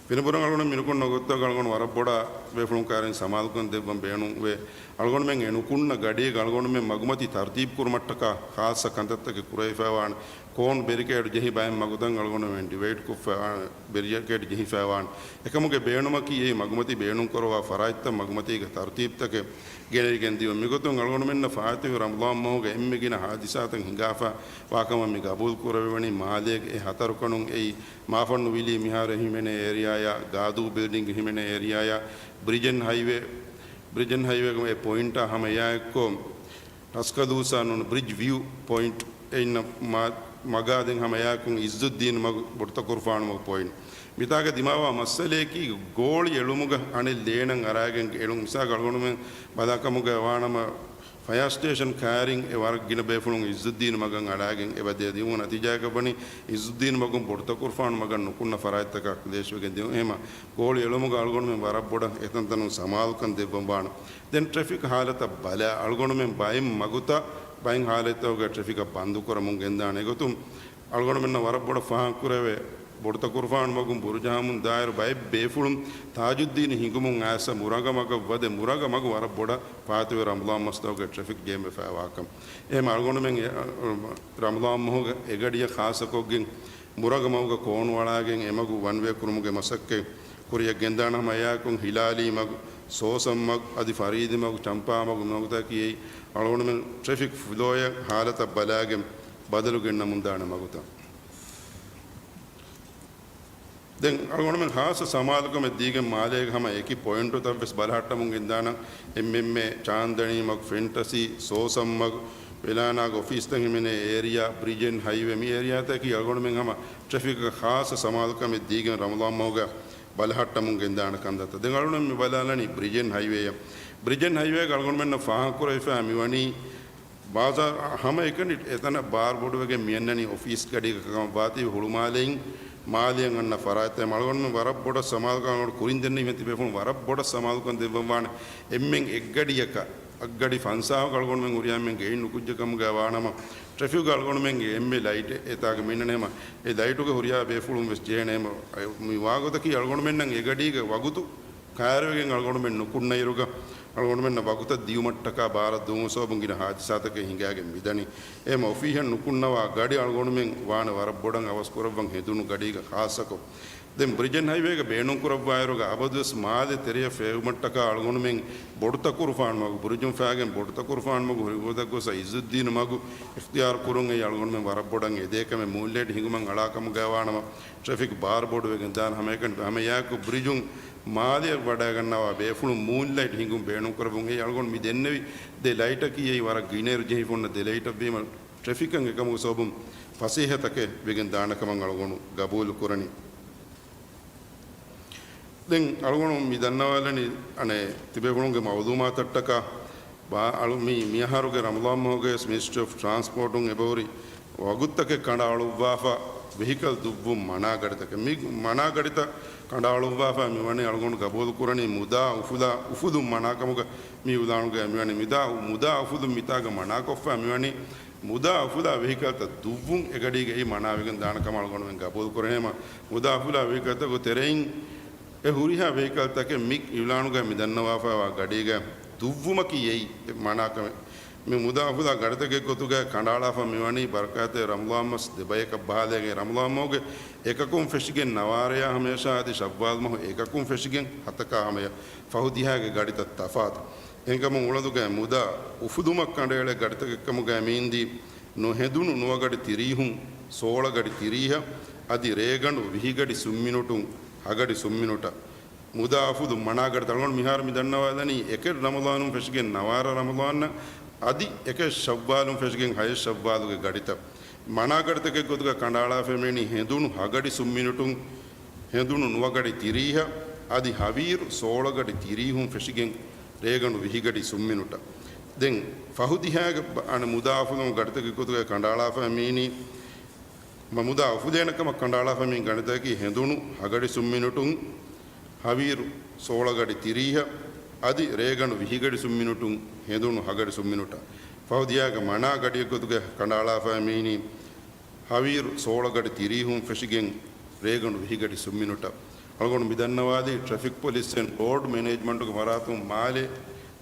ފިނިބުރަން އަޅުގަނޑު މިނުކުން ނުގޮތަށް އަޅުގަނޑު ވަރަށް ބޮޑަށް ބޭފުޅުން ކައިރިން ސަމާލުކަން ދެއްވަން ބޭނުންވޭ. އަޅުގަނޑުމެން އެ ނުކުންނަ ގަޑީގަ އަޅުގަނޑުމެން މަގުމަތި ތަރުތީބު ކުރުމަށްޓަކާ ޚާއްޞަ ކަންތައްތަކެއް ކުރެވިފައިވާނެ. ކޯން ބެރިކޭޑު ޖެހި ބައެއް މަގުތައް އަޅުގަނޑުމެން ޑިވައިޑް ކޮށްފައިވާނެ، ބެރިކޭޑު ޖެހިފައިވާނެ. އެކަމުގެ ބޭނުމަކީ އެއީ މަގުމަތި ބޭނުންކުރައްވާ ފަރާތްތައް މަގުމަތީގެ ތަރުތީބުތަކެއް ގެނެވިގެން ދިޔުން. މިގޮތުން އަޅުގަނޑުމެންނަށް ފާއިތުވި ރަމަޟާން މަހުގެ އެންމެ ގިނަ ހާދިސާތައް ހިނގާފަ ވާކަމަށް މި ގަބޫލު ކުރެވެވަނީ މާލޭގެ އެ ހަތަރު ކަނުން އެއީ މާފަންނު ވިލީ މިހާރު ހިމެނޭ އޭރިއާޔާ، ގާދޫ ބިލްޑިންގ ހިމެނޭ އޭރިއާޔާ، ބްރިޖެން ހައިވޭ، ބްރިޖެން ހައިވޭގެ އެ ޕޮއިންޓާ ހަމަ އެއާއެއްކޮށް ޓަސްކަލޫސާ ނޫން ބްރިޖް ވިއު ޕޮއިންޓް އެއިންނަ މާ-، މަގާ ދެން ހަމަ އެއާއެކު އިއްޒުއްދީން މަގު، ބޮޑުތަކުރުފާނު މަގު ޕޮއިންޓް. މިތާގަ ދިމާވާ މައްސަލައަކީ ގޯޅި އެޅުމުގަ އަނެއް ލޭނަށް އަރާގެން އެޅުން. މިސާލަކަށް އަޅުގަނޑުމެން ބަލާ ކަމުގަ ވާނަމަ ފަޔާ ސްޓޭޝަން ކައިރިން އެ ވަރަށް ގިނަ ބޭފުޅުން އިއްޒުއްދީން މަގަށް އަޅާގެން އެބަ ދޭ ދިއުމުގެ ނަތީޖާއަކަށް ވަނީ އިއްޒުއްދީން މަގުން ބޮޑުތަކުރުފާނު މަގަށް ނުކުންނަ ފަރާތްތަކާ ކްލޭޝްވެގެން ދިއުން. އެހެމަ ގޯޅި އެޅުމުގަ އަޅުގަނޑުމެން ވަރަށް ބޮޑަށް އެތަންތަނުން ސަމާލުކަން ދެއްވަން ވާނެ. ދެން ޓްރެފިކް ހާލަތަށް ބަލާ، އަޅުގަނޑުމެން ބައެއް މަގުތައް ބައެއް ހާލަތްތަކުގަ ޓްރެފިކަށް ބަންދުކުރަމުން ގެންދާނެ. އެގޮތުން އަޅުގަނޑުމެންނަށް ވަރަށް ބޮޑަށް ފާހަގަކުރެވޭ، ބޮޑުތަކުރުފާނު މަގުން ބުރުޖަހަމުން ދާއިރު ބައެއް ބޭފުޅުން ތާޖުއްދީން ހިނގުމުން އައިސް މުރަގަ މަގަށް ވަދެ، މުރަގަ މަގު ވަރަށް ބޮޑަށް ފާއިތުވެ ރަމަޟާން މަސްތަކުގެ ޓްރެފިކް ޖޭމްވެފައިވާކަން. އެހެމަ އަޅުގަނޑުމެން އެ، އަ، ރަމަޟާން މަހުގެ އެގަޑިއަށް ޚާއްޞަކޮށްގެން މުރަގަ މަގުގަ ކޯނު އަޅާގެން އެމަގު ވަންވޭ ކުރުމުގެ މަސައްކަތް ކުރިއަށް ގެންދާނަމަ އެއާއެކު ހިލާލީ މަގު، ސޯސަން މަގު، އަދި ފަރީދި މަގު، ޗަމްޕާ މަގު މަގުތަކީ އަޅުގަނޑުމެން ޓްރެފިކް ފްލޯއެއް ހާލަތަށް ބަލާގެން ބަދަލު ގެންނަމުންދާނެ މަގުތައް. ދެން އަޅުގަނޑުމެން ޚާއްޞަ ސަމާލުކަމެއް ދީގެން މާލޭގެ ހަމަ އެކި ޕޮއިންޓުތައް ވެސް ބަލަހައްޓަމުން ގެންދާނަން. އެމްއެމްއޭ، ޗާންދަނީ މަގު، ފެންޓަސީ، ސޯސަން މަގު، ވެލާނާގެ އޮފީސްތައް ހިމެނޭ އޭރިއާ، ބްރިޖެން ހައިވޭ، މި އޭރިއާތަކީ އަޅުގަނޑުމެން ހަމަ ޓްރެފިކްގެ ޚާއްޞަ ސަމާލުކަމެއް ދީގެން ރަމަޟާން މަހުގަ ބަލަހައްޓަމުން ގެންދާނެ ކަންތައްތައް. ދެން އަޅުގަނޑު މި ބަލާލަނީ ބްރިޖެން ހައިވޭއަށް. ބްރިޖެން ހައިވޭގަ އަޅުގަނޑުމެންނަށް ފާހަގަކުރެވިފައި މިވަނީ ބާޒާރު ހަމަ އެކަނި އެތަނަށް ބާރު ބޮޑުވެގެން މިއަންނަނީ އޮފީސް ގަޑީގަ ކަމަށް ވާތީ ހުޅުމާލެއިން މާލެއަށް އަންނަ ފަރާތްތައް. އަޅުގަނޑުމެން ވަރަށް ބޮޑަށް ސަމާލުކަން ކުރިން ދެންނެވި މި ތިބޭފުޅުން ވަރަށް ބޮޑަށް ސަމާލުކަން ދެއްވަން ވާނެ. އެންމެން އެއްގަޑިއަކަށް އަށްގަޑި ފަންސާހަކަށް އަޅުގަނޑުމެން ހުރިހާ އެންމެން ގެއިން ނުކުއްޖެ ކަމުގަ ވާނަމަ، ޓްރެފިކް އަޅުގަނޑުމެންގެ އެންމެ ލައިޓެއް އެތާގަ މިންނަނެމަ، އެ ލައިޓުގެ ހުރިހާ ބޭފުޅުން ވެސް ޖެހޭނެމަ، މި ވާގޮތަކީ އަޅުގަނޑުމެންނަށް އެގަޑީގެ ވަގުތު ކައިރިވެގެން އަޅުގަނޑުމެން ނުކުންނައިރުގަ، އަޅުގަނޑުމެންނަށް ވަގުތަށް ދިޔުމަށްޓަކާ ބާރަށް ދުވުމުގެ ސަބަބުން ގިނަ ހާދިސާތަކެއް ހިނގާގެން މިދަނީ. އެހެމަ އޮފީހަށް ނުކުންނަވާ ގަޑި އަޅުގަނޑުމެން ވާނެ ވަރަށް ބޮޑަށް އަވަސްކުރައްވަން ހެދުނު ގަޑީގަ ޚާއްޞަކޮށް. ދެން ބްރިޖެން ހައިވޭގަ ބޭނުންކުރައްވާއިރުގަ އަބަދުވެސް މާލެ ތެރެޔަށް ފޭބުމަށްޓަކާ އަޅުގަނޑުމެން ބޮޑުތަކުރުފާނު މަގު، ބުރުޖުން ފައިގެން ބޮޑުތަކުރުފާނު މަގު ހުރި ގޮތަށް ގޮސް އިއްޒުއްދީނު މަގު އިޚްތިޔާރު ކުރުން އެއީ އަޅުގަނޑުމެން ވަރަށް ބޮޑަށް އެދޭ ކަމެއް. މޫންލައިޓް ހިނގުމަށް އަޅާ ކަމުގަ ވާނަމަ، ޓްރެފިކް ބާރު ބޮޑުވެގެން ދާން ހަމައެކަނި ހަމައެއާއެކު ބްރިޖުން މާލެއަށް ވަޑައިގަންނަވާ ބޭފުޅުން މޫންލައިޓް ހިނގުން ބޭނުންކުރެއްވުން އެއީ އަޅުގަނޑު މި ދެންނެވި ދެ ލައިޓަކީ އެއީ ވަރަށް ގިނައިރު ޖެހިފަ އޮންނަ ދެ ލައިޓަށްވީމަ، ޓްރެފިކަށް އެކަމުގެ ސަބަބުން ފަސޭހަތަކެއް ވެގެން ދާނެ ކަމަށް އަޅުގަނޑު ގަބޫލު ކުރަނީ. ދެން އަޅުގަނޑު މި ދަންނަވާލަނީ އަނެއް ތިބޭފުޅުންގެ މައުލޫމާތަށްޓަކާ ބާ-، އަޅު-، މި-، މިއަހަރުގެ ރަމަޟާން މަހުގައި ވެސް މިނިސްޓްރީ އޮފް ޓްރާންސްޕޯޓުން އެބަހުރި ވަގުތުތަކެއް ކަނޑައަޅުއްވާފަ، ވެހިކަލް ދުއްވުން މަނާ ގަޑިތަކެއް. މި މަނާ ގަޑިތައް ކަނޑައަޅުއްވާފަ މިވަނީ އަޅުގަނޑު ގަބޫލު ކުރަނީ މުދާ އުފުލާ، އުފުލުން މަނާކަމުގަ މި އިއުލާނުގައި މިވަނީ. މިދާ، މުދާ އުފުލުން މިތާގަ މަނާކޮށްފަ މިވަނީ މުދާ އުފުލާ ވެހިކަލްތައް ދުއްވުން އެ ގަޑީގައި މަނާވެގެން ދާނެ ކަމަށް އަޅުގަނޑުމެން ގަބޫލު ކުރަނީމަ، މުދާ އުފުލާ ވެހިކަލްތަކުގެ ތެރެއިން އެ ހުރިހާ ވެހިކަލްތަކެއް މި އިއުލާނުގައި މި ދަންނަވާފައިވާ ގަޑީގައި ދުއްވުމަކީ އެއީ އެ މަނާކަމެއް. މި މުދާ އުފުލާ ގަޑިތަކެއް ގޮތުގައި ކަނޑައަޅާފަ މިވަނީ ބަރަކާތްތެރި ރަމަޟާން މަސް ދެބަޔަކަށް ބަހާލައިގެން ރަމަޟާން މަހުގެ އެކަކުން ފެށިގެން ނަވާރަޔާ ހަމަޔަށާ އަދި ޝައްވާލް މަހު އެކަކުން ފެށިގެން ހަތަކާ ހަމަޔަށް ފަހު ދިހައިގެ ގަޑިތައް ތަފާތު. އެހެންކަމުން އުޅަނދުގައި މުދާ އުފުލުމަށް ކަނޑައެޅޭ ގަޑިތަކެއްކަމުގައި މީންދީ ނުހެނދުނު ނުވަގަޑި ތިރީހުން، ސޯޅަ ގަޑި ތިރީހަށް އަދި ރޭގަނޑު ވިހި ގަޑި ސުންމިނުޓުން، ހަ ގަޑި ސުންމިނުޓަށް. މުދާ އުފުލުން މަނާ ގަޑިތައް އަޅުގަނޑު މިހާރު މި ދަންނަވާލަނީ އެކެއް ރަމަޟާނުން ފެށިގެން ނަވާރަ ރަމަޟާނަށް އަދި އެކެއް ޝައްވާލުން ފެށިގެން ހައެއް ޝައްވާލުގެ ގަޑިތައް. މަނާ ގަޑިތަކެއް ގޮތުގަ ކަނޑައަޅާފަ މިވަނީ ހެނދުނު ހަ ގަޑި ސުންމިނުޓުން، ހެނދުނު ނުވަ ގަޑި ތިރީހަށް އަދި ހަވީރު ސޯޅަ ގަޑި ތިރީހުން ފެށިގެން ރޭގަނޑު ވިހި ގަޑި ސުންމިނުޓަށް. ދެން ފަހު ދިހައިގެ ބަ-، އަނެއް މުދާ އުފުލުމުގެ ގަޑިތަކެއް ގޮތުގައި ކަނޑައަޅާފަ މީނީ މަ-، މުދާ އުފުލޭނެ ކަމަށް ކަނޑައަޅާފަ މި ގަޑިތަކަކީ ހެނދުނު ހަ ގަޑި ސުންމިނުޓުން، ހަވީރު ސޯޅަ ގަޑި ތިރީހަށް އަދި ރޭގަނޑު ވިހި ގަޑި ސުންމިނުޓުން، ހެނދުނު ހަ ގަޑި ސުންމިނުޓަށް. ފަހު ދިހައިގެ މަނާ ގަޑިއެއް ގޮތުގައި ކަނޑައަޅާފަ މީނީ ހަވީރު ސޯޅަ ގަޑި ތިރީހުން ފެށިގެން ރޭގަނޑު ވިހި ގަޑި ސުންމިނުޓަށް. އަޅުގަނޑު މި ދަންނަވާލީ ޓްރެފިކް ޕޮލިސް އެންޑް ރޯޑް މެނޭޖްމަންޓުގެ ފަރާތުން މާލެ،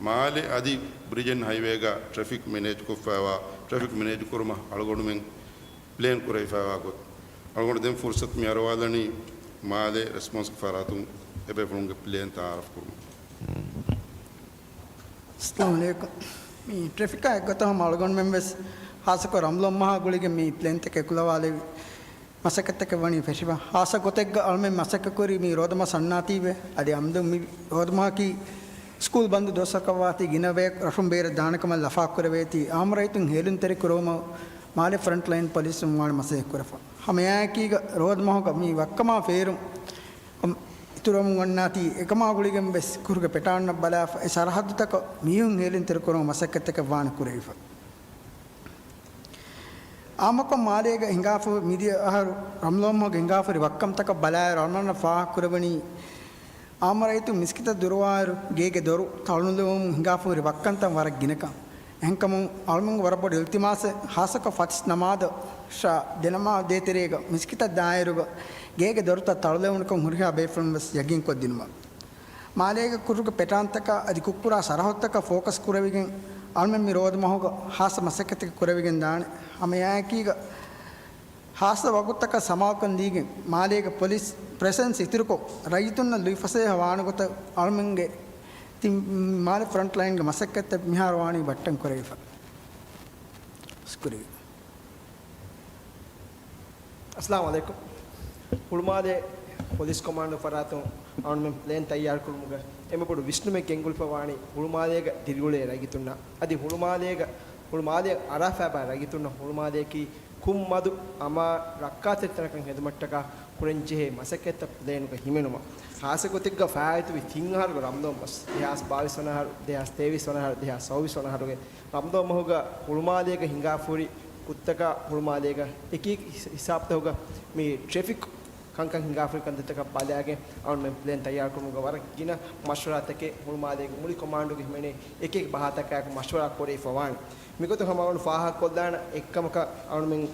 މާލެ އަދި ބްރިޖް އެންޑް ހައިވޭގަ ޓްރެފިކް މެނޭޖް ކޮށްފައިވާ، ޓްރެފިކް މެނޭޖް ކުރުމަށް އަޅުގަނޑުމެން ޕްލޭން ކުރެވިފައިވާ ގޮތް. އަޅުގަނޑު ދެން ފުރުސަތު މި އަރުވާލަނީ މާލެ ރެސްޕޮންސްގެ ފަރާތުން އެބޭފުޅުންގެ ޕްލޭން ތައާރަފް ކުރުމަށް. އައްސަލާމު ޢަލައިކުމް. މި ޓްރެފިކާ އެއްގޮތަށް ހަމަ އަޅުގަނޑުމެން ވެސް ހާއްސަކޮށް ރަމަޟާން މަހާ ގުޅިގެން މި ޕްލޭންތަކެއް ކުލަވާލެވި މަސައްކަތްތަކެއް ވަނީ ފެށިފަ. ހާއްސަ ގޮތެއްގަ އަޅުމެން މަސައްކަތްކުރީ މި ރޯދަމަހު ސަންނާތީވެ. އަދި އަމްދު މި ރޯދަމަހަކީ ސްކޫލް ބަންދު ދުވަސްތަކަށްވާތީ ގިނަ ބަޔަކު ރަށުން ބޭރަށް ދާނެ ކަމަށް ލަފާކުރެވޭތީ، އާއްމު ރައްޔިތުން ހޭލުންތެރި ކުރުވުމަށް މާލެ ފްރަންޓްލައިން ޕޮލިސުން ވާނެ މަސައްކަތް ކުރެފަ. ހަމައެއާއެކީގަ ރޯދަމަހުގަ މި ވައްކަމާ ފޭރުން އިތުރުވަމުން އޮންނާތީ، އެކަމާ ގުޅިގެން ވެސް ކުރުގެ ޕެޓާންއަށް ބަލާފަ، އެ ސަރަހައްދުތަކަށް މީހުން ހޭލުންތެރި ކުރުމަށް މަސައްކަތްތަކެއް ވާނެ ކުރެވިފަ. އާއްމުކޮށް މާލޭގަ ހިނގާފަ މިދިޔަ އަހަރު ރަމަޟާން މަހުގެ ހިނގާފަ ހުރި ވައްކަންތަކަށް ބަލާއިރު އަޅުގަނޑަށް ފާހަގަކުރެވުނީ، އާއްމު ރައްޔިތުން މިސްކިތަށް ދުރުވާއިރު ގޭގެ ދޮރު ތަޅުލެވުމުން ހިނގާފަ ހުރި ވައްކަންތައް ވަރަށް ގިނަކަން. އެހެންކަމުން އަޅުމެންގެ ވަރަށް ބޮޑު އިލްތިމާސެއް، ހާއްސަކޮށް ފަތިސް ނަމާދަށް ދެނަމާ ދޭތެރޭގަ މިސްކިތަށް ދާއިރުގަ ގޭގެ ދޮރުތައް ތަޅުލެވުނުކަން ހުރިހާ ބޭފުޅުން ވެސް ޔަގީންކޮށްދިނުމަށް. މާލޭގެ ކުށުގެ ޕެޓާންތަކާ އަދި ކުށްކުރާ ސަރަހައްދުތަކަށް ފޯކަސް ކުރެވިގެން، އަޅުމެން މި ރޯދަމަހުގަ ހާއްސަ މަސައްކަތްތަކެއް ކުރެވިގެން ދާނެ. ހަމައެއާއެކީގަ ހާއްސަ ވަގުތުތަކަށް ސަމާލުކަން ދީގެން، މާލޭގެ ޕޮލިސް ޕްރެސެންސް އިތުރުކޮށް، ރައްޔިތުންނަށް ލުއިފަސޭހަ ވާނެ ގޮތަށް އަޅުމެންގެ ތިން މާލެ ފްރަންޓްލައިންގެ މަސައްކަތްތައް މިހާރު ވާނީ ބައްޓަން ކުރެވިފަ. ޝުކުރިއްޔާ. އައްސަލާމު ޢަލައިކުމް. ހުޅުމާލޭ ޕޮލިސް ކޮމާންޑު ފަރާތުން އަޅުމެން ޕްލޭން ތައްޔާރުކުރުމުގަ އެންމެ ބޮޑު ވިސްނުމެއް ގެންގުޅިފަ ވާނީ ހުޅުމާލޭގަ ދިރިއުޅޭ ރައްޔިތުންނަށް. އަދި ހުޅުމާލޭގަ، ހުޅުމާލޭ އަރާފައިބާ ރައްޔިތުންނަށް ހުޅުމާލޭއަކީ ކުށްމަދު އަމާ ރައްކާތެރި ތަނަކަށް ހެދުމަށްޓަކާ ކުރަންޖެހޭ މަސައްކަތްތައް ޕްލޭނުގަ ހިމެނުމަށް. ހާއްސަ ގޮތެއްގަ ފާއިތުވި ތިން އަހަރުގެ ރަމަޟާން މަސް، ދެހާސް ބާވީސް ވަނަ އަހަރު، ދެހާސް ތޭވީސް ވަނަ އަހަރު، ދެހާސް ސައުވީސް ވަނަ އަހަރުގެ ރަމަޟާން މަހުގަ ހުޅުމާލޭގަ ހިނގާފަ ހުރި ކުށްތަކާ ހުޅުމާލޭގަ އެކި ހިސާބުތަކުގަ މި ޓްރެފިކް ކަންކަން ހިނގާފަ ހުރި ކަންތައްތަކަށް ބަލާގެން އަޅުމެން ޕްލޭން ތައްޔާރުކުރުމުގަ ވަރަށް ގިނަ މަޝްވަރާތަކެއް ހުޅުމާލޭގެ މުޅި ކޮމާންޑުގެ ހިމެނޭ އެކި އެކި ބަހާތަކާއެކު މަޝްވަރާ ކުރެވިފަ ވާނެ. މިގޮތުން ހަމަ އަޅުން ފާހަގަކޮށްލާނަ އެއްކަމަކަށް އަޅުމެން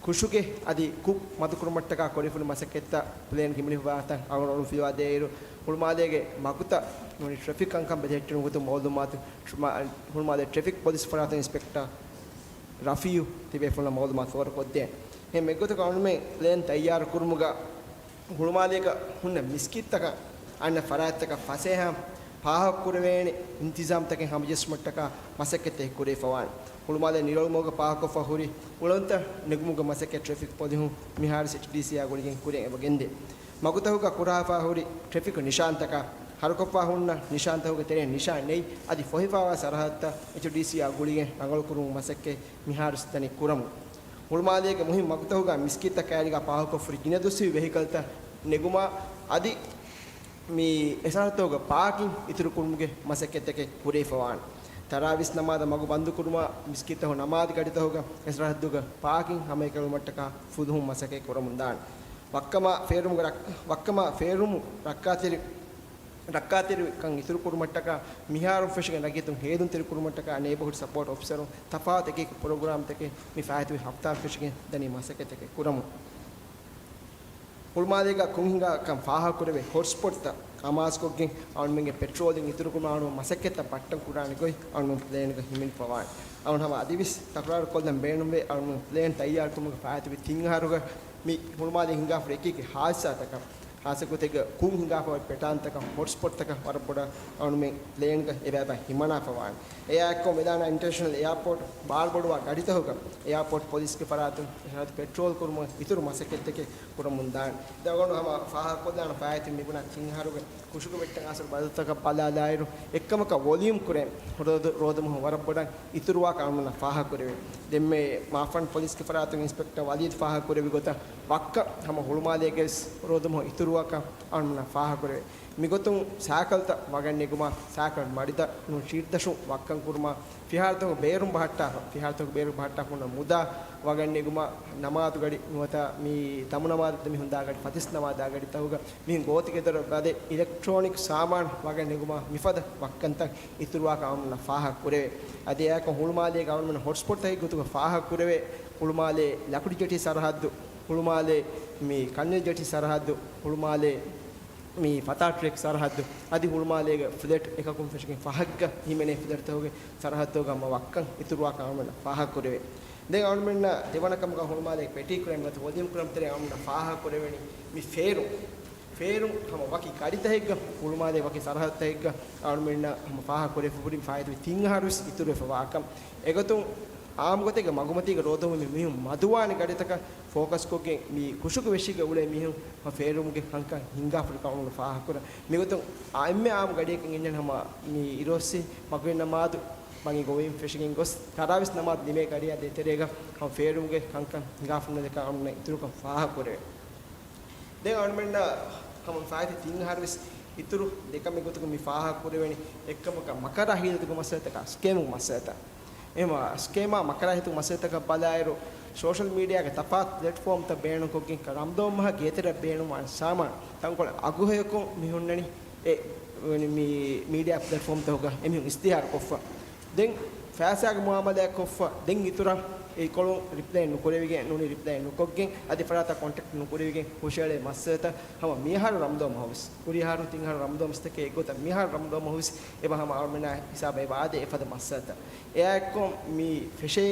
ކުށުގެ އަދި ކުށް މަދުކުރުމަށްޓަކާ ކުރެވިފަ ހުރި މަސައްކަތްތައް ޕްލޭން ހިމެނިފަ ވާތަން އަޅުގަނޑު އޮޅުން ފިލުވާ ދޭއިރު، ހުޅުމާލޭގެ މަގުތައް މުޅި ޓްރެފިކް ކަންކަން ބެލެހެއްޓުނު ގޮތުން މައުލޫމާތު ހުޅުމާ-، ހުޅުމާލޭ ޓްރެފިކް ޕޮލިސް ފަރާތުން އިންސްޕެކްޓަރ ރަފީއު ތިބޭފުޅުންނަށް މައުލޫމާތު ފޯރުކޮށްދޭނެ. އެހެން އެއްގޮތަކަށް އަޅުމެން ޕްލޭން ތައްޔާރު ކުރުމުގަ ހުޅުމާލޭގަ ހުންނަ މިސްކިތްތަކަށް އަންނަ ފަރާތްތަކަށް ފަސޭހަ ފާހަގަކުރެވޭނެ އިންތިޒާމްތަކެއް ހަމަޖެއްސުމަށްޓަކާ މަސައްކަތެއް ކުރެވިފަވާނެ. ހުޅުމާލެ ނިރޮޅުމަގުގަ ޕާކޮށްފަ ހުރި އުޅަނދުތައް ނެގުމުގެ މަސައްކަތް ޓްރެފިކް ޕޮލިހުން މިހާރު އެޗްޑީސީއާ ގުޅިގެން ކުރިއަށް އެބަ ގެންދޭ. މަގުތަކުގަ ކުރާފަ ހުރި ޓްރެފިކް ނިޝާންތަކާ، ހަރުކޮށްފަ ހުންނަ ނިޝާންތަކުގެ ތެރެއިން ނިޝާން ނެތް އަދި ފޮހިފަވާ ސަރަހައްދުތައް އެޗްޑީސީއާ ގުޅިގެން ރަނގަޅުކުރުމުގެ މަސައްކަތް މިހާރު ސިއްތަނި ކުރަމު. ހުޅުމާލޭގެ މުހިންމު މަގުތަކުގަ މިސްކިތްތައް ކައިރީގަ ޕާކުކޮށްފަ ހުރި ގިނަ ދުއްސިވި ވެހިކަލްތައް ނެގުމާ އަދި މި އެސާހަތުގަ ޕާކިން އިތުރުކުރުމުގެ މަސައްކަތްތަކެއް ކުރެވިފަވާނެ. ތަރާވީސް ނަމާދަށް މަގު ބަންދުކުރުމާ، މިސްކިތްތަކުގެ ނަމާދު ގަޑިތަކުގަ އެ ސަރަހައްދުގަ ޕާކިން ހަމައެކަނިވުމަށްޓަކާ ފުލުހުން މަސައްކަތް ކުރަމުންދާނެ. ވައްކަމާ ފޭރުމުގެ ރައް-، ވައްކަމާ ފޭރުމު ރައްކާތެރި-، ރައްކާތެރިކަން އިތުރުކުރުމަށްޓަކާ، މިހާރުން ފެށިގެން ރައްޔިތުން ހޭލުންތެރިކުރުމަށްޓަކާ ނޭބަހުޑް ސަޕޯޓް އޮފިސަރުން ތަފާތު އެކި ޕްރޮގްރާމްތަކެއް މި ފާއިތުވި ހަފްތާ ފެށިގެން ދަނީ މަސައްކަތްތަކެއް ކުރަމުން. ހުޅުމާލޭގަ ކުން ހިނގާކަން ފާހަގަކުރެވޭ ހޮޓްސްޕޮޓްތައް އަމާޒުކޮށްގެން އަޅުމެންގެ ޕެޓްރޯލިން އިތުރުކުރުމަށް އަޅުގަނޑު މަސައްކަތްތައް ބައްޓަން ކުރާނެ ގޮތް އަޅުގަނޑު ޕްލޭންގަ ހިމެނިފަވާނެ. އަޅުގަނޑު ހަމަ އަދިވެސް ތަކުރާރު ކޮށްލަން ބޭނުންވޭ، އަޅުގަނޑު ޕްލޭން ތައްޔާރުކުރުމުގެ ފާއިތުވި ތިން އަހަރުގަ މި ހުޅުމާލޭ ހިނގާފަ އެކި އެކި ހާދިސާތަކަށް، ހާދިސާކޮށްތެރޭގަ ކުން ހިނގާފަ ޕެޓާންތަކަށް ހޮޓްސްޕޮޓްތަކަށް ވަރަށް ބޮޑަށް އަޅުމެން ޕްލޭންގަ އެބައިބައި ހިމަނާފަވާނެ. އެއާއެއްކޮށް މެދާނަ އިންޓަރނޭޝަނަލް އެއާޕޯޓް ބާރުބޮޑުވާ ގަޑިތަކުގަ އެއާޕޯޓް ޕޮލިސްގެ ފަރާތުން އެހާ ޕެޓްރޯލް ކުރުމަށް އިތުރު މަސައްކަތްތަކެއް ކުރަމުންދާނެ. ދެން އަޅުގަނޑު ހަމަ ފާހަގަކޮށްލާނަ ފާއިތު މިބުނާ ތިން އަހަރުގެ ކުށުގަ ވެއްޓަން އާސަރު ބަދަލުތަކަށް ބަލާލާއިރު، އެއްކަމަކަށް ވޮލިއުމް ކުރޭ ރޯދު-، ރޯދަމަހު ވަރަށް ބޮޑަށް އިތުރުވާކަން އަޅުގަނޑު ފާހަގަކުރެވޭ. ދެންމެ މާފަން ޕޮލިސްގެ ފަރާތުން އިންސްޕެކްޓަރ ވަލީދު ފާހަގަކުރެއްވި ގޮތަށް ވައްކަ ހަމަ ހުޅުމާލޭގެ ރޯދަމަހު އިތުރުވާކަން އަޅުގަނޑު ފާހަގަކުރެވޭ. މިގޮތުން ސައިކަލްތައް ވަގަށް ނެގުމާ، ސައިކަލް މަޑިތައް ނޫން ޝީޓްދަށުން ވައްކަން ކުރުމާ، ފިހާރަތަކުގެ ބޭރުން ބަހައްޓާފަ، ފިހާރަތަކުގެ ބޭރުން ބަހައްޓާފަ ހުންނަ މުދާ ވަގަށް ނެގުމާ، ނަމާދު ގަޑި ނުވަތަ މި ދަމު ނަމާދު މި ހުންދާ ގަޑި، ފަތިސް ނަމާދާ ގަޑިތަކުގަ މިހެން ގޯތިގެ ދޮރަށް ވަދެ އިލެކްޓްރޯނިކް ސާމާނު ވަގަށް ނެގުމާ މިފަދަ ވައްކަންތައް އިތުރުވާކަން އަޅުގަނޑު ފާހަގަކުރެވޭ. އަދި އެއާއެކު ހުޅުމާލޭގަ އަޅުގަނޑު ހޮޓްސްޕޮޓްތަކެއް ގޮތުގަ ފާހަގަކުރެވޭ، ހުޅުމާލޭ ލަކުޑި ޖެޓީ ސަރަހައްދު، ހުޅުމާލޭ މި ކަންނެލި ޖެޓީ ސަރަހައްދު، ހުޅުމާލޭ މި ފަތާ ޓްރެކް ސަރަހައްދު، އަދި ހުޅުމާލޭގެ ފްލެޓް އެކަކުން ފެށިގެން ފަހަށްގަ ހިމެނޭ ފްލެޓްތަކުގެ ސަރަހައްދުގަ ހަމަ ވައްކަން އިތުރުވާކަން އަޅުގަނޑު ފާހަގަކުރެވޭ. ދެން އަޅުމެންނަށް ދެވަނަ ކަމުގަ ހުޅުމާލޭގެ ޕެޓީ ކްރައިމް ނުވަތަ ވޮލިއުމް ކްރައިމް ތެރޭ އަޅުމެންނަށް ފާހަގަކުރެވެނީ މި ފޭރުން. ފޭރުން ހަމަ ވަކި ގަޑިތަކެއްގަ، ހުޅުމާލޭ ވަކި ސަރަހައްދުތަކެއްގަ އަޅުމެންނަށް ހަމަ ފާހަގަކުރެވިފަ ހުރި ފާއިތުވި ތިން އަހަރުވެސް އިތުރުވެފަ ވާކަން. އެގޮތުން އާއްމުގޮތެއްގެ މަގުމަތީގެ ރޯދަމަހު މި މީހުން މަދުވާނެ ގަޑިތަކަށް ފޯކަސްކޮށްގެން މި ކުށުގެ ވެށީގަ އުޅޭ މީހުން ފޭރުމުގެ ކަންކަން ހިނގާފަ ހުރިކަން އަޅުގަނޑު ފާހަގަކުރަން. މިގޮތުން އާ އެންމެ އާއްމު ގަޑިއަކަށް އިންނަން ހަމަ މި އިރުއޮއްސި މަގުރިބް ނަމާދު ބަންގި ގޮވައިން ފެށިގެން ގޮސް، ތަރާވީސް ނަމާދު ނިމޭ ގަޑިއާ ދޭތެރޭގަ ހަމަ ފޭރުމުގެ ކަންކަން ހިނގާފަ ހުންނަ ދެކަން އަޅުގަނޑު އިތުރުކަން ފާހަގަކުރެވޭ. ދެން އަޅުމެންނަށް ހަމަ ފާއިތުވި ތިން އަހަރުވެސް އިތުރު ދެކަމެއް ގޮތުގަ މި ފާހަގަކުރެވެނީ އެއްކަމަކަށް މަކަރާ ހިލަތުގެ މައްސަލަތަކާ، ސްކޭމުގެ މައްސަލަތައް. އެހެންވީމަ ސްކޭމާ މަކަރާ ހިލަތުގެ މައްސަލަތަކަށް ބަލާއިރު، ސޯޝަލް މީޑިއާގެ ތަފާތު ޕްލެޓްފޯމްތައް ބޭނުންކޮށްގެން ރަމްދޯން މަހަށް ގޭތެރެއަށް ބޭނުންވާނެ ސާމާނު ތަންކޮޅެއް އަގުހެޔޮކޮށް މި ހުންނަނީ އެ މީ-، މީޑިއާ ޕްލެޓްފޯމްތަކުގަ އެމީހުން އިސްތިހާރު ކޮށްފަ. ދެން ފައިސާގެ މުއާމަލާތް ކޮށްފަ، ދެން އިތުރަށް އެ ކޮޅުން ރިޕްލައި ނުކުރެވިގެން ނޫނީ ރިޕްލައި ނުކޮށްގެން އަދި ފަރާތަށް ކޮންޓެކްޓް ނުކުރެވިގެން ހުށައެޅޭ މައްސަލަތައް ހަމަ މިއަހަރު ރަމްދޯން މަހުވެސް، ހުރި އަހަރު ތިން އަހަރު ރަމްދޯން މަސްތަކެއް އެއްގޮތަށް މިއަހަރު ރަމްދޯން މަހުވެސް އެބަ ހަމަ އަޅުމެންނާ ހިސާބަށް އެބަ އާދޭ އެފަދަ މައްސަލަތައް. އެއާއެއްކޮށް މި ފެށޭ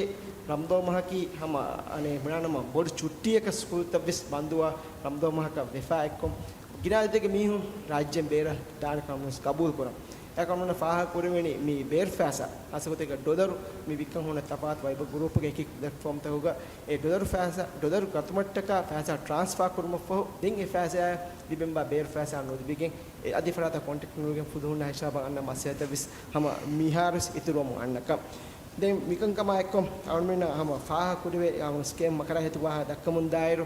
ރަމްދޯން މަހަކީ ހަމަ އަނެއް ބުނާނަމަ ބޮޑު ޗުއްޓީއަކަށް ސްކޫލްތައްވެސް ބަންދުވާ ރަމްދޯން މަހަކަށް ވެފާ އެއްކޮށް، ގިނަ އަދަދެއްގެ މީހުން ރާއްޖޭން ބޭރަށް ދާނެ ކަމަށްވެސް ގަބޫލުކުރަން. އެކަމުން ފާހަގަކުރެވެނީ މި ބޭރު ފައިސާ، ހާއްސަގޮތެއްގަ ޑޮލަރު މި ވިއްކަން ހުންނަ ތަފާތު ވައިބަ ގްރޫޕުގެ އެކި ޕްލެޓްފޯމްތަކުގަ އެ ޑޮލަރު ފައިސާ، ޑޮލަރު ގަތުމަށްޓަކާ ފައިސާ ޓްރާންސްފާ ކުރުމަށްފަހު، ދެން އެ ފައިސާއާ ލިބެންވާ ބޭރު ފައިސާ ނުލިބިގެން، އެ އަދި ފަރާތަށް ކޮންޓެކްޓް ނުކުރެވިގެން ފުލުހުންނާ ހިސާބަށް އަންނަ މައްސަލަތައްވެސް ހަމަ މިހާރުވެސް އިތުރުވަމުން އަންނަކަން. ދެން މިކަންކަމާ އެއްކޮށް އަޅުމެންނަށް ހަމަ ފާހަގަކުރެވޭ، އަޅުގަނޑު ސްކޭމް މަކަރާ ހިލަތުގެ ވާހަކަ ދައްކަމުންދާއިރު،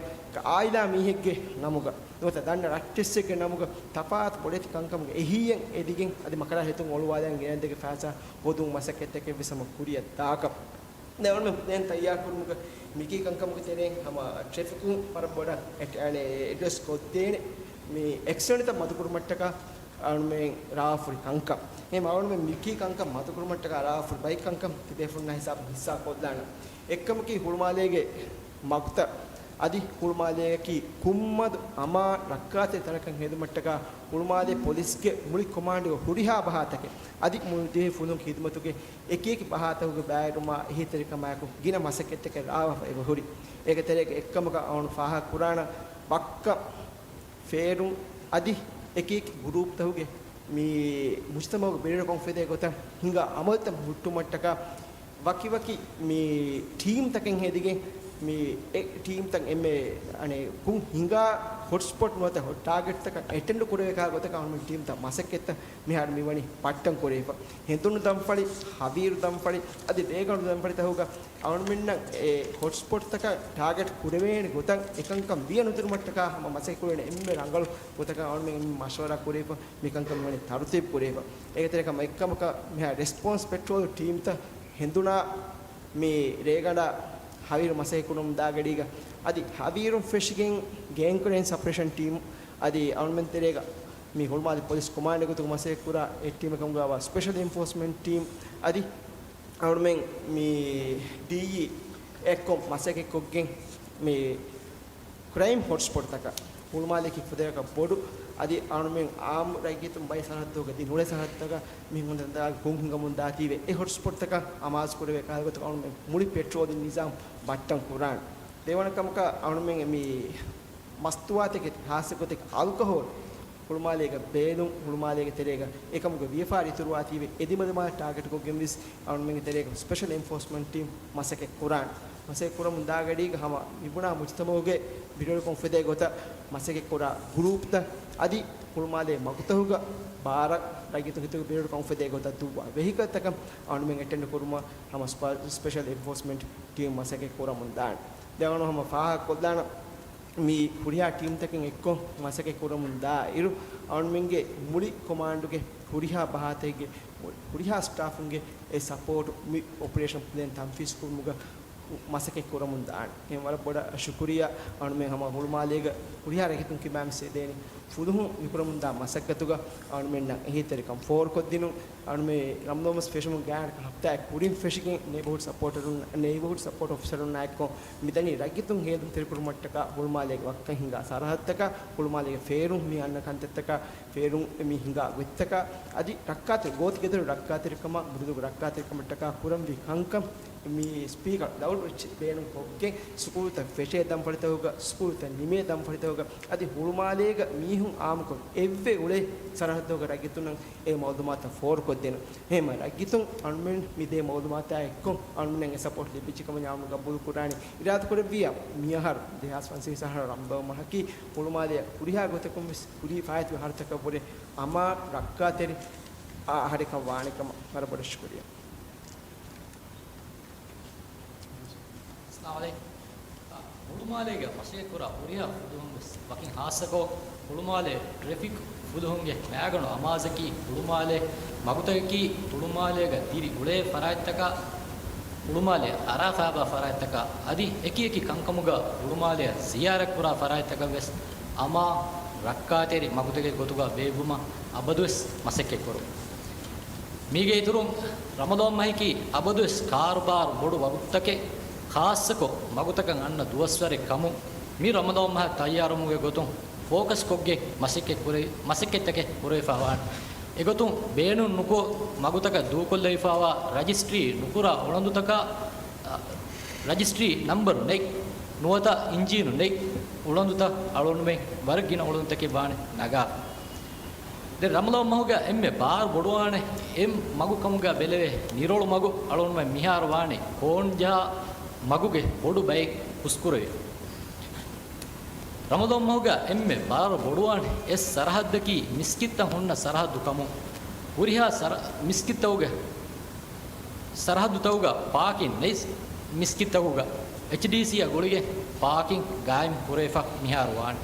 އާއިލާ މީހެއްގެ ނަމުގަ ނުވަތަ ދަންނަ ރައްޓެއްސެއްގެ ނަމުގަ ތަފާތު ބޮޑެތި ކަންކަމުގެ އެހީއެއް އެދިގެން އަދި މަކަރާ ހިލަތުން އޮޅުވާލަން ގިނަ އަދަދެއްގެ ފައިސާ ހޯދުމުގެ މަސައްކަތްތަކެއްވެސް ހަމަ ކުރިއަށް ދާކަށް. ދެން އަޅުމެން ޕްލޭން ތައްޔާރުކުރުމުގަ މިކީ ކަންކަމުގެ ތެރެއިން ހަމަ ޓްރެފިކުން ވަރަށް ބޮޑަށް އެޓް-، އަނެއް އެޑްރެސް ކޮށްދޭނެ މި އެކްސިޑެންޓްތައް މަދުކުރުމަށްޓަކާ އަޅުމެން ރާވާފަ ހުރި ކަންކަން. އެހެން އަޅުމެން މިކީ ކަންކަން މަދުކުރުމަށްޓަކާ ރާވާފަ ހުރި ބައެއް ކަންކަން ތިބޭފުޅުންނާ ހިސާބަށް ހިއްސާ ކޮށްލާނަން. އެއްކަމަކީ ހުޅުމާލޭގެ މަގުތައް އަދި ހުޅުމާލޭއަކީ ކުންމަދު އަމާން ރައްކާތެރި ތަނަކަށް ހެދުމަށްޓަކާ ހުޅުމާލޭ ޕޮލިސްގެ މުޅި ކޮމާންޑުގެ ހުރިހާ ބަހާތަކެއް އަދި މުޅި ދިވެހި ފުލުހުންގެ ހިދުމަތުގެ އެކިއެކި ބަހާތަކުގެ ބައިވެރިވުމާ އެހީތެރިކަމާއެކު ގިނަ މަސައްކަތްތަކެއް ރާވާފަ އެބަހުރި. އޭގެ ތެރޭގަ އެއްކަމަކަށް އަޅުގަނޑު ފާހަގަކުރާނަން ވައްކަ ފޭރުން އަދި އެކިއެކި ގުރޫޕްތަކުގެ މި މުޖުތަމަޢުގެ ބިރުވެރިކަން އުފެދޭ ގޮތަށް ހިނގާ އަމަލުތައް ހުއްޓުމަށްޓަކާ ވަކިވަކި މި ޓީމްތަކެއް ހެދިގެން މި އެ ޓީމްތައް އެންމެ އަނެއް ކުން ހިނގާ ހޮޓްސްޕޮޓް ނުވަތަ ޓާގެޓްތަކަށް އެޓެންޑް ކުރެވޭ ކަހަލަ ގޮތަކަށް އަޅުމެން ޓީމްތައް މަސައްކަތްތައް މިހާރު މިވަނީ ބައްޓަން ކުރެވިފަ. ހެނދުނު ދަންފަޅި، ހަވީރު ދަންފަޅި، އަދި ރޭގަނޑު ދަންފަޅިތަކުގަ އަޅުމެންނަށް އެ ހޮޓްސްޕޮޓްތަކަށް ޓާގެޓް ކުރެވޭނެ ގޮތަށް އެކަންކަން ވިޔަ ނުދިނުމަށްޓަކާ ހަމަ މަސައްކަތް ކުރެވޭނެ އެންމެ ރަނގަޅު ގޮތަކަށް އަޅުމެން މަޝްވަރާ ކުރެވިފަ. މިކަންކަން މިވަނީ ތަރުތީބު ކުރެވިފަ. އޭގެ ތެރޭ ކަމަށް އެއްކަމަކަށް މިހާ ރެސްޕޮންސް ޕެޓްރޯލް ޓީމްތައް ހެނދުނާ މި ރޭގަނޑާ ހަވީރު މަސައްކަތް ކުރަމުން ދާ ގަޑީގަ އަދި ހަވީރުން ފެށިގެން ގޭންގް ރޭންޖް ސަޕްރެޝަން ޓީމް އަދި އަޅުމެން ތެރޭގަ މި ހުޅުމާލެ ޕޮލިސް ކޮމާންޑް ގޮތުގަ މަސައްކަތް ކުރާ އެއް ޓީމެއް ކަމުގައިވާ ސްޕެޝަލް އެންފޯސްމަންޓް ޓީމް އަދި އަޅުމެން މި ޑީއީ އެއްކޮށް މަސައްކަތް ކޮށްގެން މި ކްރައިމް ހޮޓްސްޕޮޓްތަކަށް ހުޅުމާލެއަކީ ފުދޭވަރަކަށް ބޮޑު އަދި އަޅުމެން އާއްމު ރައްޔިތުން ބައެއް ސަރަހައްދުގަ ދިން އުޅޭ ސަރަހައްދުތަކަށް މި ހުން ދާ ކުން ހިނގަމުން ދާތީވެ އެ ހޮޓްސްޕޮޓްތަކަށް އަމާޒު ކުރެވޭ ކަހަލަ ގޮތަކަށް އަޅުމެން މުޅި ޕެޓްރޯލިން ނިޒާމް ބައްޓަން ކުރާނެ. ދެވަނަ ކަމަކަށް އަޅުމެން މި މަސްތުވާތަކެތި ޚާއްޞަ ގޮތެއް އަލްކަހޯލް ހުޅުމާލޭގަ ބޭލުން ހުޅުމާލޭގެ ތެރޭގަ އެކަމުގެ ވިޔަފާރި އިތުރުވާތީވެ އެދިމަދިމާ ޓާގެޓްކޮށްގެން ވެސް އަޅުމެންގެ ތެރޭގަ ސްޕެޝަލް އެންފޯސްމަންޓް ޓީމް މަސައްކަތް ކުރާނެ. މަސައްކަތް ކުރަމުން ދާ ގަޑީގަ ހަމަ މިބުނާ މުޖުތަމަޢުގެ ބިރުވެރިކަން އުފެދޭ ގޮތަށް މަސައްކަތް ކުރާ ގްރޫޕްތައް އަދި ހުޅުމާލޭ މަގުތަކުގަ ބާރަށް ރައްޔިތުން ހިތުގަ ބިރުވެރިކަން އުފެދޭ ގޮތަށް ދުއްވާ ވެހިކަލްތަކަށް އަޅުމެން އެޓެންޑް ކުރުމަށް ހަމަ ސްޕަ-، ސްޕެޝަލް އެންފޯސްމަންޓް ޓީމް މަސައްކަތް ކުރަމުން ދާނެ. ދެން އަޅު ހަމަ ފާހަގަ ކޮށްލާނަން މި ހުރިހާ ޓީމްތަކެއް އެއްކޮށް މަސައްކަތް ކުރަމުން ދާ އިރު، އަޅުމެންގެ މުޅި ކޮމާންޑުގެ ހުރިހާ ބަހާތަކެއްގެ ހުރިހާ ސްޓާފުންގެ އެ ސަޕޯޓު މި އޮޕަރޭޝަން ޕްލޭން ތަންފީޒް ކުރުމުގަ މަސައްކަތް ކުރަމުން ދާނެ. އެހެން ވަރަށް ބޮޑަށް ޝުކުރިއްޔާ އަޅުމެން ހަމަ ހުޅުމާލޭގަ ހުރިހާ ރައްޔިތުން ކިބާމިސް އެދޭނެ ފުލުހުން މިކުރަމުންދާ މަސައްކަތުގަ އަޅުމެންނަށް އެހީތެރިކަން ފޯރުކޮށްދިނުން. އަޅުމެން ރަމަޟާން މަސް ފެށުމުން ގާތްގަނޑަކަށް ހަފްތާއެއް ކުރިން ފެށިގެން ނޭބަހުޑް ސަޕޯޓަރުން، ނޭބަހުޑް ސަޕޯޓް އޮފިސަރުންނާއެއްކޮށް މިދަނީ ރައްޔިތުން ހޭލުންތެރިކުރުމަށްޓަކާ ހުޅުމާލޭގެ ވައްކަން ހިނގާ ސަރަހައްދަކަށް، ހުޅުމާލޭގެ ފޭރުން މި އަންނަ ކަންތައްތަކަށް، ފޭރުން މި ހިނގާ ގޮތްތަކަށް އަދި ރައްކާތެރި ގޯތިގެދޮރު ރައްކާތެރިކަމަށް، މުދުލުގެ ރައްކާތެރިކަމަށްޓަކާ ކުރަންވީ ކަންކަން މި ސްޕީކަރ ދައުދު ރިޗް ބޭނުން ކޮށްގެން ސްކޫލްތައް ފެށޭ ދަންފަޅިތަކުގަ، ސްކޫލްތައް ނިމޭ ދަންފަޅިތަކުގަ އަދި ހުޅުމާލޭގަ މީހުން އާއްމުކޮށް އެއްވެ އުޅޭ ސަރަހައްދުގެ ރައްޔިތުންނަށް އެ މައުލޫމާތު ފޯރުކޮށްދޭނަން. އެހެންމަ ރައްޔިތުން އަޅުމެން މި ދޭ މައުލޫމާތާ އެއްކޮށް އަޅުމެންނަށް އެ ސަޕޯޓް ލިބިއްޖެ ކަމަށް އަޅުމެން ގަބޫލު ކުރާނީ. އިރާދަ ކުރެއްވިއްޔާ މިއަހަރު ދެހާސް ފަންސަވީސް އަހަރު ރަމަޟާން މަހަކީ ހުޅުމާލެއަށް ހުރިހާ ގޮތަކުން ވެސް ހުރީ ފާއިތުވި އަހަރުތަކަށްވުރެ އަމާ ރައްކާތެރި އަ-، އަހަރެއްކަން ވާނެ ކަމަށް. ވަރަށް ބޮޑަށް ޝުކުރިއްޔާ. އައްސަލާމު ޢަލައިކުމް. ހުޅުމާލޭގަ މަސައްކަތްކުރާ ހުރިހާ ފުލުހުން ވެސް ވަކިން ޚާއްޞަކޮށް، ހުޅުމާލޭ ޓްރެފިކް ފުލުހުންގެ މައިގަނޑު އަމާޒަކީ، ހުޅުމާލޭ މަގުތަކަކީ، ހުޅުމާލޭގަ ދިރި އުޅޭ ފަރާތްތަކާ، ހުޅުމާލޭ އަރާފާބާ ފަރާތްތަކާ އަދި އެކިއެކި ކަންކަމުގަ ހުޅުމާލެއަށް ޒިޔާރަތްކުރާ ފަރާތްތަކަށް ވެސް އަމާ ރައްކާތެރި މަގުތަކެއް ގޮތުގަ ބޭއްވުމަށް އަބަދުވެސް މަސައްކަތްކުރުން. މީގެ އިތުރުން ރަމަޟާން މަހަކީ އަބަދުވެސް ކާރުބާރު ބޮޑު ވަގުތުތަކެއް، ޚާއްޞަކޮށް މަގުތަކަށް އަންނަ ދުވަސްވަރެއް ކަމުން، މި ރަމަޟާން މަހަށް ތައްޔާރުވުމުގެ ގޮތުން ފޯކަސްކޮށްގެން މަސައްކަތް ކުރެ-، މަސައްކަތްތަކެއް ކުރެވިފަ ވާނެ. އެގޮތުން ބޭނުން ނުކޮށް މަގުތަކަށް ދޫކޮށްލެވިފައިވާ ރަޖިސްޓްރީ ނުކުރާ އުޅަނދުތަކާ، އަ، ރަޖިސްޓްރީ ނަންބަރު ނެތް، ނުވަތަ އިންޖީނު ނެތް އުޅަނދުތައް އަޅުގަނޑުމެން ވަރަށް ގިނަ އުޅަނދުތަކެއް ވާނެ ނަގާފަ. ދެން ރަމަޟާން މަހުގަ އެންމެ ބާރު ބޮޑުވާނެ އެއް މަގު ކަމުގަ ބެލެވޭ ނިރޮޅު މަގު އަޅުގަނޑުމެން މިހާރު ވާނެ ކޯން ޖަހާ މަގުގެ ބޮޑު ބައެއް ހުސްކުރެވިފަ. ރަމަޟާން މަހުގަ އެންމެ ބާރު ބޮޑުވާނެ އެއް ސަރަހައްދަކީ މިސްކިތްތައް ހުންނަ ސަރަހައްދު ކަމުން، ހުރިހާ ސަރަ-، މިސްކިތްތަކުގެ ސަރަހައްދުތަކުގަ ޕާކިން ނެތް މިސްކިތްތަކުގަ އެޗްޑީސީއާ ގުޅިގެން ޕާކިން ގާއިމް ކުރެވިފަ މިހާރު ވާނެ.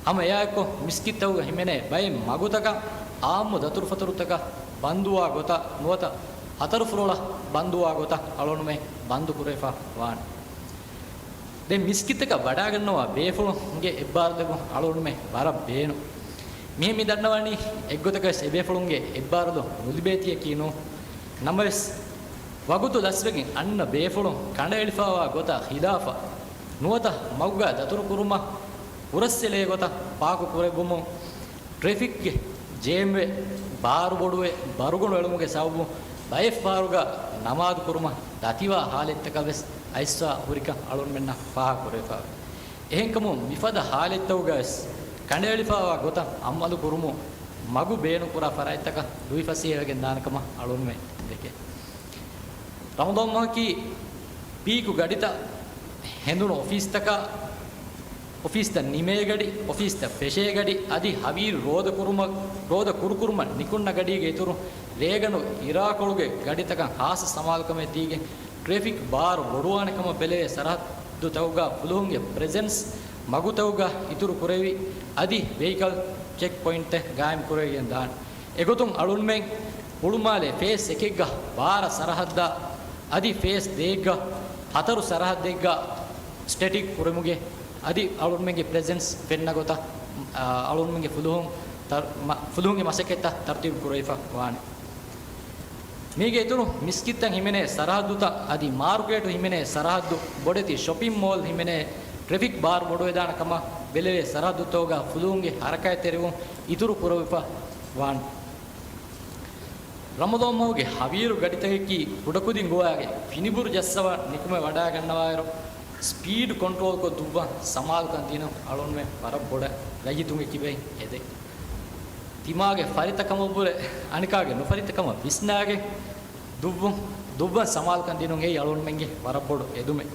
ހަމަ އެއާއެއްކޮށް މިސްކިތްތަކުގަ ހިމެނޭ ބައެއް މަގުތަކަށް އާއްމު ދަތުރުފަތުރުތަކަށް ބަންދުވާ ގޮތަށް ނުވަތަ ހަތަރު ފުރޮޅަށް ބަންދުވާ ގޮތަށް އަޅުގަނޑުމެން ބަންދު ކުރެވިފަ ވާނެ. ދެން މިސްކިތަކަށް ވަޑައިގަންނަވާ ބޭފުޅުންގެ އެއްބާރުލެވުން އަޅުގަނޑުމެން ވަރަށް ބޭނުން. މިހެން މި ދަންނަވަނީ އެއްގޮތަކަށް ވެސް އެބޭފުޅުންގެ އެއްބާރުލުން ނުލިބޭތީއަކީ ނޫން. ނަމަވެސް، ވަގުތު ލަސްވެގެން އަންނަ ބޭފުޅުން ކަނޑައެޅިފައިވާ ގޮތަށް ޚިލާފަށް ނުވަތަ މަގުގަ ދަތުރުކުރުމަށް ހުރަސްއެޅޭ ގޮތަށް ޕާކު ކުރެއްވުމުން، ޓްރެފިކްގެ ޖޭމްވެ، ބާރު ބޮޑުވެ، ބަރުގަނޑު އެޅުމުގެ ސަބަބުން ބައެއް ފަހަރުގަ ނަމާދު ކުރުމަށް ދަތިވާ ހާލަތްތަކަށް ވެސް އައިސްފަ ހުރިކަން އަޅުގަނޑުމެންނަށް ފާހަގަ ކުރެވިފައެވެ. އެހެންކަމުން މިފަދަ ހާލަތްތަކުގަ ވެސް ކަނޑައެޅިފައިވާ ގޮތަށް އަމަލު ކުރުމުން މަގު ބޭނުންކުރާ ފަރާތްތަކަށް ލުއިފަސޭހަވެގެން ދާނެ ކަމަށް އަޅުގަނޑުމެން ދެކެ. ރަމަޟާން މަހަކީ ޕީކު ގަޑިތައް ހެނދުނު އޮފީސްތަކާ، އޮފީސްތައް ނިމޭ ގަޑި، އޮފީސްތައް ފެށޭ ގަޑި، އަދި ހަވީރު ރޯދަ ކުރުމަށް، ރޯދަ ކުރުކުރުމަށް ނިކުންނަ ގަޑީގެ އިތުރު، ރޭގަނޑު އިރާކޮޅުގެ ގަޑިތަކަށް ޚާއްޞަ ސަމާލުކަމެއް ދީގެން، ޓްރެފިކް ބާރު ބޮޑުވާނެ ކަމަށް ބެލެވޭ ސަރަހައްދުތަކުގަ ފުލުހުންގެ ޕްރެޒެންސް މަގުތަކުގަ އިތުރު ކުރެވި، އަދި ވެހިކަލް ޗެކް ޕޮއިންޓްތައް ގާއިމް ކުރެވިގެން ދާނެ. އެގޮތުން އަޅުންމެން ހުޅުމާލޭ ފޭސް އެކެއްގަ ބާރަ ސަރަހައްދާ އަދި ފޭސް ދޭއްގަ ހަތަރު ސަރަހައްދެއްގަ ސްޓެޓިކް ކުރުމުގެ އަދި އަޅުންމެންގެ ޕްރެޒެންސް ފެންނަ ގޮތަށް، އާ، އަޅުންމެންގެ ފުލުހުން ތަރ-، މަ-، ފުލުހުންގެ މަސައްކަތްތައް ތަރުތީބު ކުރެވިފަ ވާނެ. މީގެ އިތުރު މިސްކިތްތައް ހިމެނޭ ސަރަހައްދުތައް އަދި މާރުކޭޓު ހިމެނޭ ސަރަހައްދު، ބޮޑެތި ޝޮޕިން މޯލް ހިމެނޭ ޓްރެފިކް ބާރު ބޮޑުވެދާނެ ކަމަށް ބެލެވޭ ސަރަހައްދުތަކުގަ ފުލުހުންގެ ހަރަކާތްތެރިވުން އިތުރު ކުރެވިފަ ވާނެ. ރަމަޟާން މަހުގެ ހަވީރު ގަޑިތަކަކީ ކުޑަކުދިން ގޮވާގެ ފިނިބުރު ޖައްސަވާ ނިކުމެ ވަޑާގަންނަވާއިރު، ސްޕީޑް ކޮންޓްރޯލްކޮށް ދުއްވަން ސަމާލުކަން ދިނުން އަޅުންމެން ވަރަށް ބޮޑަށް ރައްޔިތުންގެ ކިބައިން ހެދޭ. ތިމާގެ ފަރިތަކަމަށްވުރެ އަނެކާގެ ނުފަރިތަކަމަށް ވިސްނާގެން ދުއްވުން، ދުއްވަން ސަމާލުކަން ދިނުން އެއީ އަޅުންމެންގެ ވަރަށް ބޮޑު އެދުމެއް.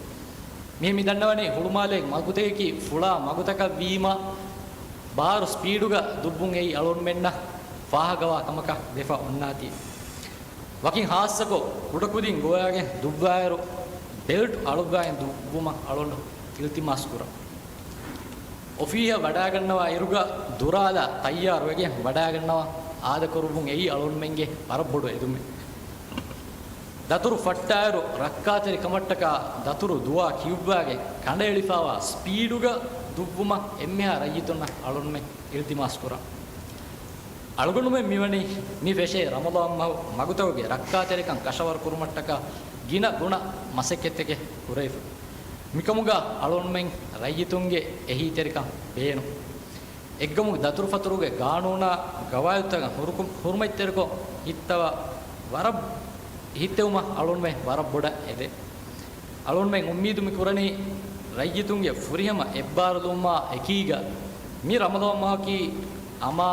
މި، މި ދަންނަވަނީ ހުޅުމާލޭގެ މަގުތަކަކީ ފުޅާ މަގުތަކަށް ވީމާ، ބާރު ސްޕީޑުގަ ދުއްވުން އެއީ އަޅުންމެންނަށް ފާހަގަވާ ކަމަކަށް ވެފަ އޮންނާތީ. ވަކިން ހާއްސަކޮށް، ކުޑަކުދިން ގޮވާގެން ދުއްވާއިރު، ބެލްޓް އަޅުއްވާގެން ދުއްވުމަށް އަޅުން އިލްތިމާސް ކުރަން. އޮފީހަށް ވަޑާގަންނަވާ އިރުގަ ދުރާލާ ތައްޔާރުވެގެން ވަޑާގަންނަވާ އާދަކުރުވުން އެއީ އަޅުންމެންގެ ވަރަށް ބޮޑު އެދުމެއް. ދަތުރު ފައްޓާއިރު ރައްކާތެރި ކަމަށްޓަކާ ދަތުރު ދުވާ ކިޔުއްވާގެން ކަނޑައެޅިފާވާ ސްޕީޑުގަ ދުއްވުމަށް އެންމެހާ ރައްޔިތުންނަށް އަޅުންމެން އިލްތިމާސް ކުރަން. އަޅުގަނޑުމެން މިވަނީ މި ފެށޭ ރަމަޟާން މަހު މަގުތަކުގެ ރައްކާތެރިކަން ކަށަވަރު ކުރުމަށްޓަކާ ގިނަ ގުނަ މަސައްކަތްތަކެއް ކުރެވިފަ. މިކަމުގަ އަޅުންމެން ރައްޔިތުންގެ އެހީތެރިކަން ބޭނުން. އެއްގަމު ދަތުރުފަތުރުގެ ގާނޫނާ ގަވާއިދުތަކަށް ހުރުކު-، ހުރުމަތްތެރިކޮށް ހިއްތަވާ ވަރަށް، ހިއްތެވުމަށް އަޅުންމެން ވަރަށް ބޮޑަށް އެދޭ. އަޅުންމެން އުއްމީދު މި ކުރަނީ ރައްޔިތުންގެ ފުރިހަމަ އެއްބާރުލުމާ އެކީގަ މި ރަމަޟާން މަހަކީ އަމާ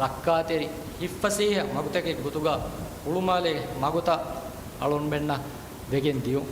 ރައްކާތެރި ހިތްފަސޭހަ މަގުތަކެއް ގޮތުގަ ހުޅުމާލޭގެ މަގުތައް އަޅުންމެންނަށް ވެގެން ދިޔުން.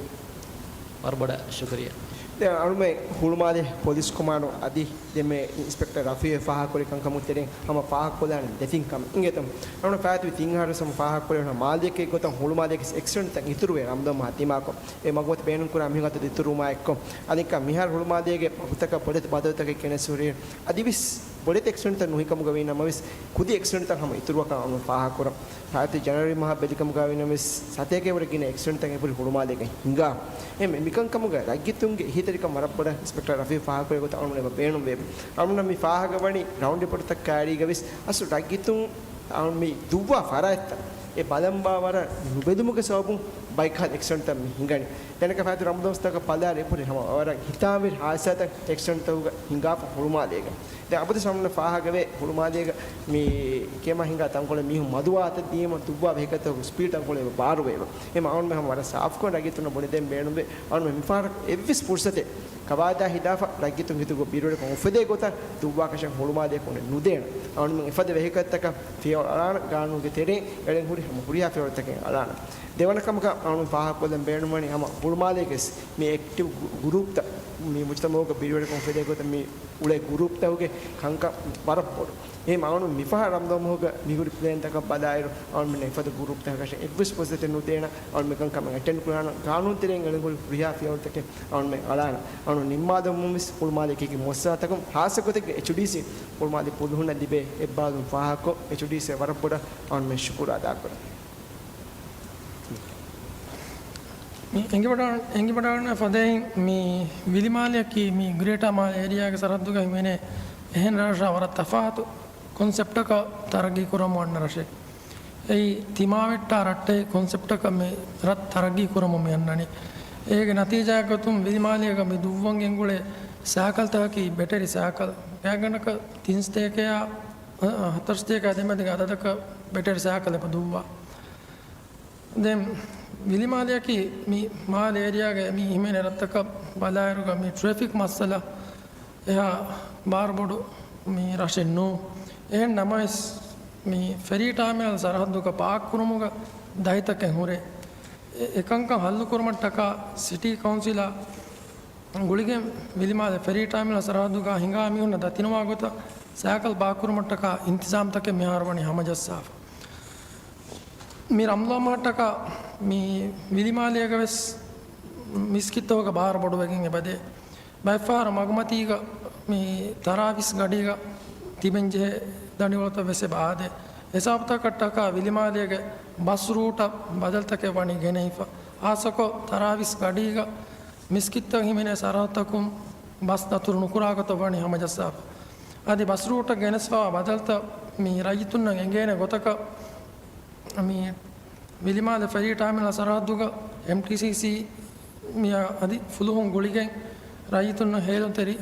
ވަރަށް ބޮޑަށް ޝުކުރިއްޔާ. ދެން އަޅުމެ ހުޅުމާލެ ޕޮލިސް ކޮމާންޑު އަދި ދެންމެ އިންސްޕެކްޓަރ ރަފީއު ފާހަގަކުރި ކަންކަމުގެ ތެރެއިން ހަމަ ފާހަގަކޮށްލާނެ ދެތިން ކަމެއް. އިނގޭތަ؟ އަޅުމެ ފާތުވި ތިން އަހަރު ހަމަ ފާހަގަކުރެވުނު މާލެއަކީ ގޮތަށް ހުޅުމާލޭގެ އެކްސިޑެންޓްތައް އިތުރުވޭ ރަމަޟާން މަހާ ތިމާކޮށް. އެ މަގުމަތި ބޭނުންކުރާ މިހާ ގޮތަށް އިތުރުވުމާ އެއްކޮށް. އަދި މިހާރު ހުޅުމާލޭގެ މަގުތަކަށް ބޮޑެތި ބަދަލުތަކެއް ގެނެސް ހުރި. އަދިވެސް ބޮޑެތި އެކްސިޑެންޓްތައް ނުހިކަމުގަ ވީނަމަވެސް، ކުދި އެކްސިޑެންޓްތައް ހަމަ އިތުރުވާކަން އަޅުމެ ފާހަގަކުރަން. ފާތުވި ޖަނަވަރީ މަހަށް ބެލިކަމުގަ ވީނަމަވެސް، ސަތޭކައަށްވުރެ ގިނަ އެކްސިޑެންޓްތައް އެބަހުރި ހުޅުމާލޭގަ ހިނގާ. އެ މި-، މިކަންކަމުގަ ރައްޔިތުންގެ އެހީތެރިކަން ވަރަށް ބޮޑަށް އިންސްޕެކްޓަރ ރަފީ ފާހަގަކުރި ގޮތަށް އަޅުމެން އެބަ ބޭނުންވޭ. އަޅުމެން މި ފާހަގަވަނީ ގްރައުންޑް ރިޕޯޓްތައް ކައިރީގަވެސް އަސްލު ރައްޔިތުން އަޅު މި ދުއްވާ ފަރާތްތައް އެ ބަލަންބާ ވަރަށް ނުބެލުމުގެ ސަބަބުން ބައިކަހަލަ އެކްސިޑެންޓްތައް މި ހިނގަނީ. ދެނެކަ ފާތު ރަމަޟާން މަސްތަކަށް ބަލާއިރު އެބަހުރި ހަމަ ވަރަށް ހިތާވެރި ހާދިސާތައް އެކްސިޑެންޓްތަކުގަ ހިނގާފަ ހުޅުމާލޭގަ. ދެން އަބަދު ސަމަންނަ ފާހަގަވޭ ހުޅުމާލޭގަ މި ކޭމާ ހިނގާ ތަންކޮޅެއް މީހުން މަދުވާތަށް ދިޔައިމަ ދުއްވާ ވެހިކަލްތަކުގެ ސްޕީޑް ތަންކޮޅެއް ބާރުވޭ. އެހެން އަޅުމެން ހަމަ ވަރަށް ސާފުކޮށް ރައްޔިތުންނަށް ބުނެދޭން ބޭނުންވޭ. އަޅުމެން މިފަހަރަށް އެއްވެސް ފުރުސަތެއް ކަވާއިދާ ހިލާފަށް ރައްޔިތުން ހިތުގަ ބިރުވެރިކަން އުފެދޭ ގޮތަށް ދުއްވާކަށެއް ހުޅުމާލޭ ކުނެ ނުދޭނަ. އަޅުމެން އެފަދަ ވެހިކަލްތަކަށް ފިޔަވަޅު އަޅާނަ ގާނޫނުގެ ތެރެއިން އެޅެން ހުރި ހަމަ ހުރިހާ ފިޔަވަޅުތަކެއް އަޅާނަ. ދެވަނަ ކަމަކަށް އަޅުމެން ފާހަގަކޮށްލަން ބޭނުންވަނީ ހަމަ ހުޅުމާލޭގެ މި އެކްޓިވް ގު-، ގުރޫޕްތައް މި މުޖްތަމައުގަ ބިރުވެރިކަން އުފެދޭ ގޮތަށް މި އުޅޭ ގުރޫޕްތަކުގެ ކަންކަން ވަރަށް ބޮޑު. އެހެން އަޅުން މިފަހަރު ރަމަޟާން މަހުގަ މިހުރި ޕްލޭންތަކަށް ބަލާއިރު، އަޅުން މި އެފަދަ ގުރޫޕްތަކަށް އެއްވެސް ފުރުސަތެއް ނުދޭނަ، އަޅުން މިކަންކަމަށް އެޓެންޑް ކުރާނަ، ގާނޫނު ތެރެއިން އެޅެން ހުރި ހުރިހާ ފިޔަވަޅުތަކެއް އަޅުން މި އަޅާނަ. އަޅުން ނިންމާލަމުން ވެސް ހުޅުމާލޭގެ މުއައްސަސާތަކުން ހާއްސަ ގޮތެއްގަ އެޗްޑީސީ ހުޅުމާލެ ފުލުހުންނަށް ލިބޭ އެއްބާރުލުން ފާހަގަކޮށް، އެޗްޑީސީ ވަރަށް ބޮޑަށް އަޅުން މި ޝުކުރު އަދާކުރަން. މި އެނގިވަޑަ-، އެނގިވަޑައިގަންނަވާ ފަދައިން، މި ވިލިމާލެއަކީ މި ގްރޭޓާ މާލެ އޭރިއާގެ ސަރަހައްދުގަ ހިމެނޭ އެހެން ރަށްރަށާ ވަރަށް ތަފާތު ކޮންސެޕްޓަކަށް ތަރައްގީ ކުރަމުން އަންނަ ރަށެއް. އެއީ ތިމާވެއްޓާ ރައްޓެހި ކޮންސެޕްޓަކަށް މި ރަށް ތަރައްގީ ކުރަމުން މި އަންނަނީ. އޭގެ ނަތީޖާއެއްގޮތުން ވިލިމާލޭގަ މި ދުއްވަން ގެންގުޅޭ ސައިކަލްތަކަކީ ބެޓެރި ސައިކަލް. ގާތްގަނޑަކަށް ތިން ސަތޭކަޔާ ހަތަރު ސަތޭކަ ދެމެދުގެ އަދަދަކަށް ބެޓެރި ސައިކަލް އެބަ ދުއްވާ. ދެން ވިލިމާލެއަކީ މި މާލެ އޭރިއާގެ މި ހިމެނޭ ރަށްތަކަށް ބަލާއިރުގަ މި ޓްރެފިކް މައްސަލަ އެހާ ބާރުބޮޑު މި ރަށެއް ނޫން. އެހެން ނަމަވެސް، މި ފެރީ ޓާމިނަލް ސަރަހައްދުގަ ޕާކް ކުރުމުގަ ދަތިތަކެއް ހުރޭ. އެ-، އެކަންކަން ހައްލު ކުރުމަށްޓަކާ ސިޓީ ކައުންސިލާ ގުޅިގެން ވިލިމާލެ ފެރީ ޓާމިނަލް ސަރަހައްދުގަ ހިނގާ މީހުންނަށް ދަތިނުވާ ގޮތަށް ސައިކަލް ބާކުރުމަށްޓަކާ އިންތިޒާމްތަކެއް މިހާރު ވަނީ ހަމަޖައްސާފަ. މި ރަމަޟާން މަހަށްޓަކާ މި ވިލިމާލޭގަ ވެސް މިސްކިތްތަކުގަ ބާރު ބޮޑުވެގެން އެބަދޭ. ބައެއްފަހަރު މަގުމަތީގަ މި ތަރާވީސް ގަޑީގަ ތިބެންޖެހޭ ދަނޑިވަޅުތައް ވެސް އެބަ އާދޭ. ހިސާބުތަކަށްޓަކާ ވިލިމާލޭގެ ބަސް ރޫޓަށް ބަދަލުތަކެއް ވަނީ ގެނެވިފަ. ހާއްސަކޮށް ތަރާވީސް ގަޑީގަ މިސްކިތްތައް ހިމެނޭ ސަރަހައްދަކުން ބަސް ދަތުރު ނުކުރާ ގޮތަށް ވަނީ ހަމަޖައްސާފަ. އަދި ބަސް ރޫޓަށް ގެނެސްފަވާ ބަދަލުތައް މި ރައްޔިތުންނަށް އެނގޭނެ ގޮތަކަށް މި ވިލިމާލެ ފެރީ ޓާމިނަލް ސަރަހައްދުގަ އެމްޓީސީސީ މި އަދި ފުލުހުން ގުޅިގެން ރައްޔިތުންނަށް ހޭލުންތެރި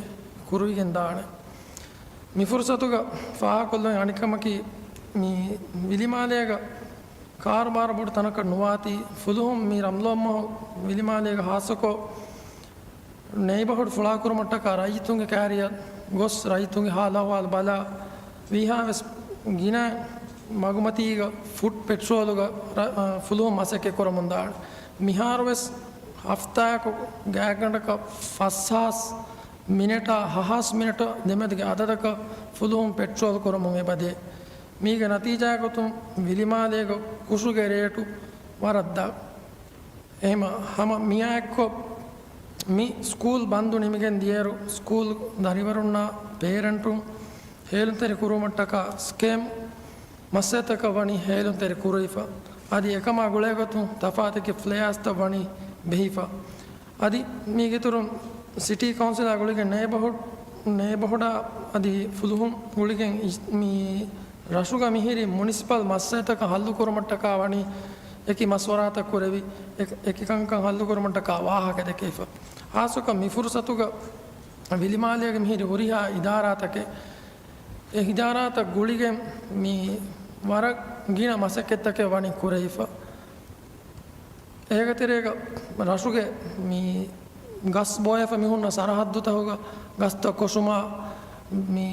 ކުރުވިގެން ދާނެ. މި ފުރުސަތުގަ ފާހަގަކޮށްލަން އަނެއްކަމަކީ، މި ވިލިމާލޭގަ ކާރުބާރު ބޮޑު ތަނަކަށް ނުވާތީ، ފުލުހުން މި ރަމަޟާން މަހު ވިލިމާލޭގަ ހާއްސަކޮށް ނެއިބަހުޑް ފުޅާކުރުމަށްޓަކާ ރައްޔިތުންގެ ކައިރިއަށް ގޮސް ރައްޔިތުންގެ ހާލު އަހުވާލު ބަލާ، ވީހާވެސް ގިނަ މަގުމަތީގަ ފުޓް ޕެޓްރޯލުގަ ރަ-، އަ، ފުލުހުން މަސައްކަތް ކުރަމުން ދާނެ. މިހާރުވެސް ހަފްތާއަކު ގާތްގަނޑަކަށް ފަސްހާސް މިނެޓާ ހަހާސް މިނެޓަށް ދެމެދުގެ އަދަދަކަށް ފުލުހުން ޕެޓްރޯލް ކުރަމުން އެބަދޭ. މީގެ ނަތީޖާގޮތުން ވިލިމާލޭގަ ކުށުގެ ރޭޓު ވަރަށް ދަށް. އެހެމަ ހަމަ މިއާއެއްކޮށް މި ސްކޫލް ބަންދު ނިމިގެން ދިޔައިރު، ސްކޫލް ދަރިވަރުންނާ ޕޭރެންޓުން ހޭލުންތެރި ކުރުވުމަށްޓަކާ ސްކޭމް މައްސަލަތަކަށް ވަނީ ހޭލުންތެރި ކުރެވިފަ. އަދި އެކަމާ ގުޅޭގޮތުން ތަފާތަކީ ފްލެޔާސްތައް ވަނީ ބެހިފަ. އަދި މީގެއިތުރުން ސިޓީ ކައުންސިލާ ގުޅިގެން ނޭބަހުޑް، ނޭބަހުޑާ އަދި ފުލުހުން ގުޅިގެން އި-، މި ރަށުގަ މިހިރި މުނިސިޕަލް މައްސަލަތަކަށް ހައްލުކުރުމަށްޓަކާ ވަނީ އެކި މަޝްވަރާތައް ކުރެވި، އެ-، އެކި ކަންކަން ހައްލުކުރުމަށްޓަކާ ވާހަކަ ދެކެވިފަ. ހާއްސަކޮށް މި ފުރުސަތުގަ ވިލިމާލޭގެ މިހިރި ހުރިހާ އިދާރާތަކެއް، އެ އިދާރާތައް ގުޅިގެން މި ވަރަށް ގިނަ މަސައްކަތްތަކެއް ވަނީ ކުރެވިފަ. އޭގެ ތެރޭގަ ރަށުގެ މި ގަސް ބޯއެފަ މި ހުންނަ ސަރަހައްދުތަކުގަ ގަސްތައް ކޮށުމާ، މި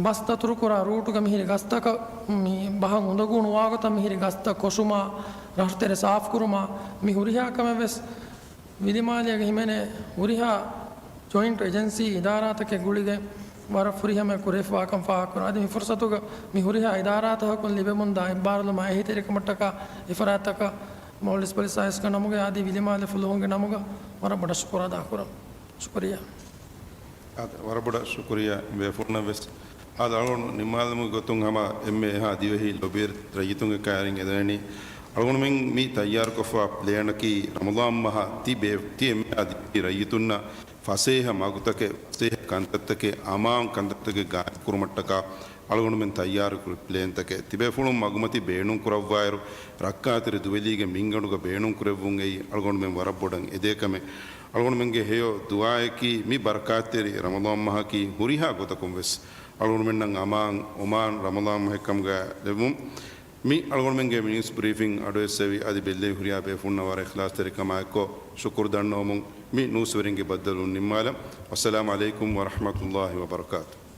ބަސް ދަތުރުކުރާ ރޫޓުގަ މިހިރި ގަސްތަކަށް މި ބަހަށް އުނދަގޫ ނުވާގޮތަށް މިހިރި ގަސްތައް ކޮށުމާ، ރަށުތެރެ ސާފުކުރުމާ، މި ހުރިހާ ކަމެއް ވެސް ވިލިމާލޭގަ ހިމެނޭ ހުރިހާ ޖޮއިންޓް އެޖެންސީ އިދާރާތަކެއް ގުޅިގެން ވަރަށް ފުރިހަމައަށް ކުރެވިފަވާކަން ފާހަގަކުރަން. އަދި މި ފުރުސަތުގަ މި ހުރިހާ އިދާރާތަކަކުން ލިބެމުންދާ އެއްބާރުލުމާ އެހީތެރިކަމަށްޓަކާ އެފަރާތްތަކަށް މޯލްޑިވްސް ޕޮލިސް ހައިސްކަން ނަމުގައި އަދި ވިލިމާލެ ފުލުހުންގެ ނަމުގަ ވަރަށް ބޮޑަށް ޝުކުރު އަދާކުރަން. ޝުކުރިއްޔާ. އާދެ، ވަރަށް ބޮޑަށް ޝުކުރިއްޔާ ބޭފުޅުންނަށް ވެސް. އާދެ، އަޅުގަނޑު ނިންމާލުމުގެ ގޮތުން ހަމަ އެންމެ އެހާ ދިވެހި ލޮބިވެރި ރައްޔިތުންގެ ކައިރިން އެދެނީ، އަޅުގަނޑުމެން މި ތައްޔާރުކޮށްފަ ޕްލޭނަކީ ރަމަޟާން މަހަށް ތި ބޭ-، ތި އެންމެހާ ދިވެހި ރައްޔިތުންނަށް ފަސޭހަ މަގުތަކެއް، ފަސޭހަ ކަންތައްތަކެއް، އަމާން ކަންތައްތަކެއް ގާއިމްކުރުމަށްޓަކާ އަޅުގަނޑުމެން ތައްޔާރުކުރި ޕްލޭންތަކެއް. ތިބޭފުޅުން މަގުމަތި ބޭނުންކުރައްވާއިރު، ރައްކާތެރި ދުވެލީގެ މިންގަނޑުގަ ބޭނުންކުރެއްވުން އެއީ އަޅުގަނޑުމެން ވަރަށް ބޮޑަށް އެދޭ ކަމެއް. އަޅުގަނޑުމެންގެ ހެޔޮ ދުޢާއަކީ މި ބަރަކާތްތެރި ރަމަޟާން މަހަކީ ހުރިހާ ގޮތަކުން ވެސް އަޅުގަނޑުމެންނަށް އަމާން އޮމާން ރަމަޟާން މަހެއް ކަމުގަ ލެއްވުން. މި އަޅުގަނޑުމެންގެ ނިއުސް ބްރީފިން އަޑުއެއްސެވި އަދި ބެއްލެވި ހުރިހާ ބޭފުޅުންނަށް ވަރަށް އިޚްލާޞްތެރިކަމާއެއްކޮށް ޝުކުރު ދަންނަވަމުން މި ނޫސްވެރިންގެ ބައްދަލުވުން ނިންމާލަން. ވައްސަލާމް ޢަލައިކުމް ވަރަޙްމަތުﷲި ވަބަރަކާތުހު.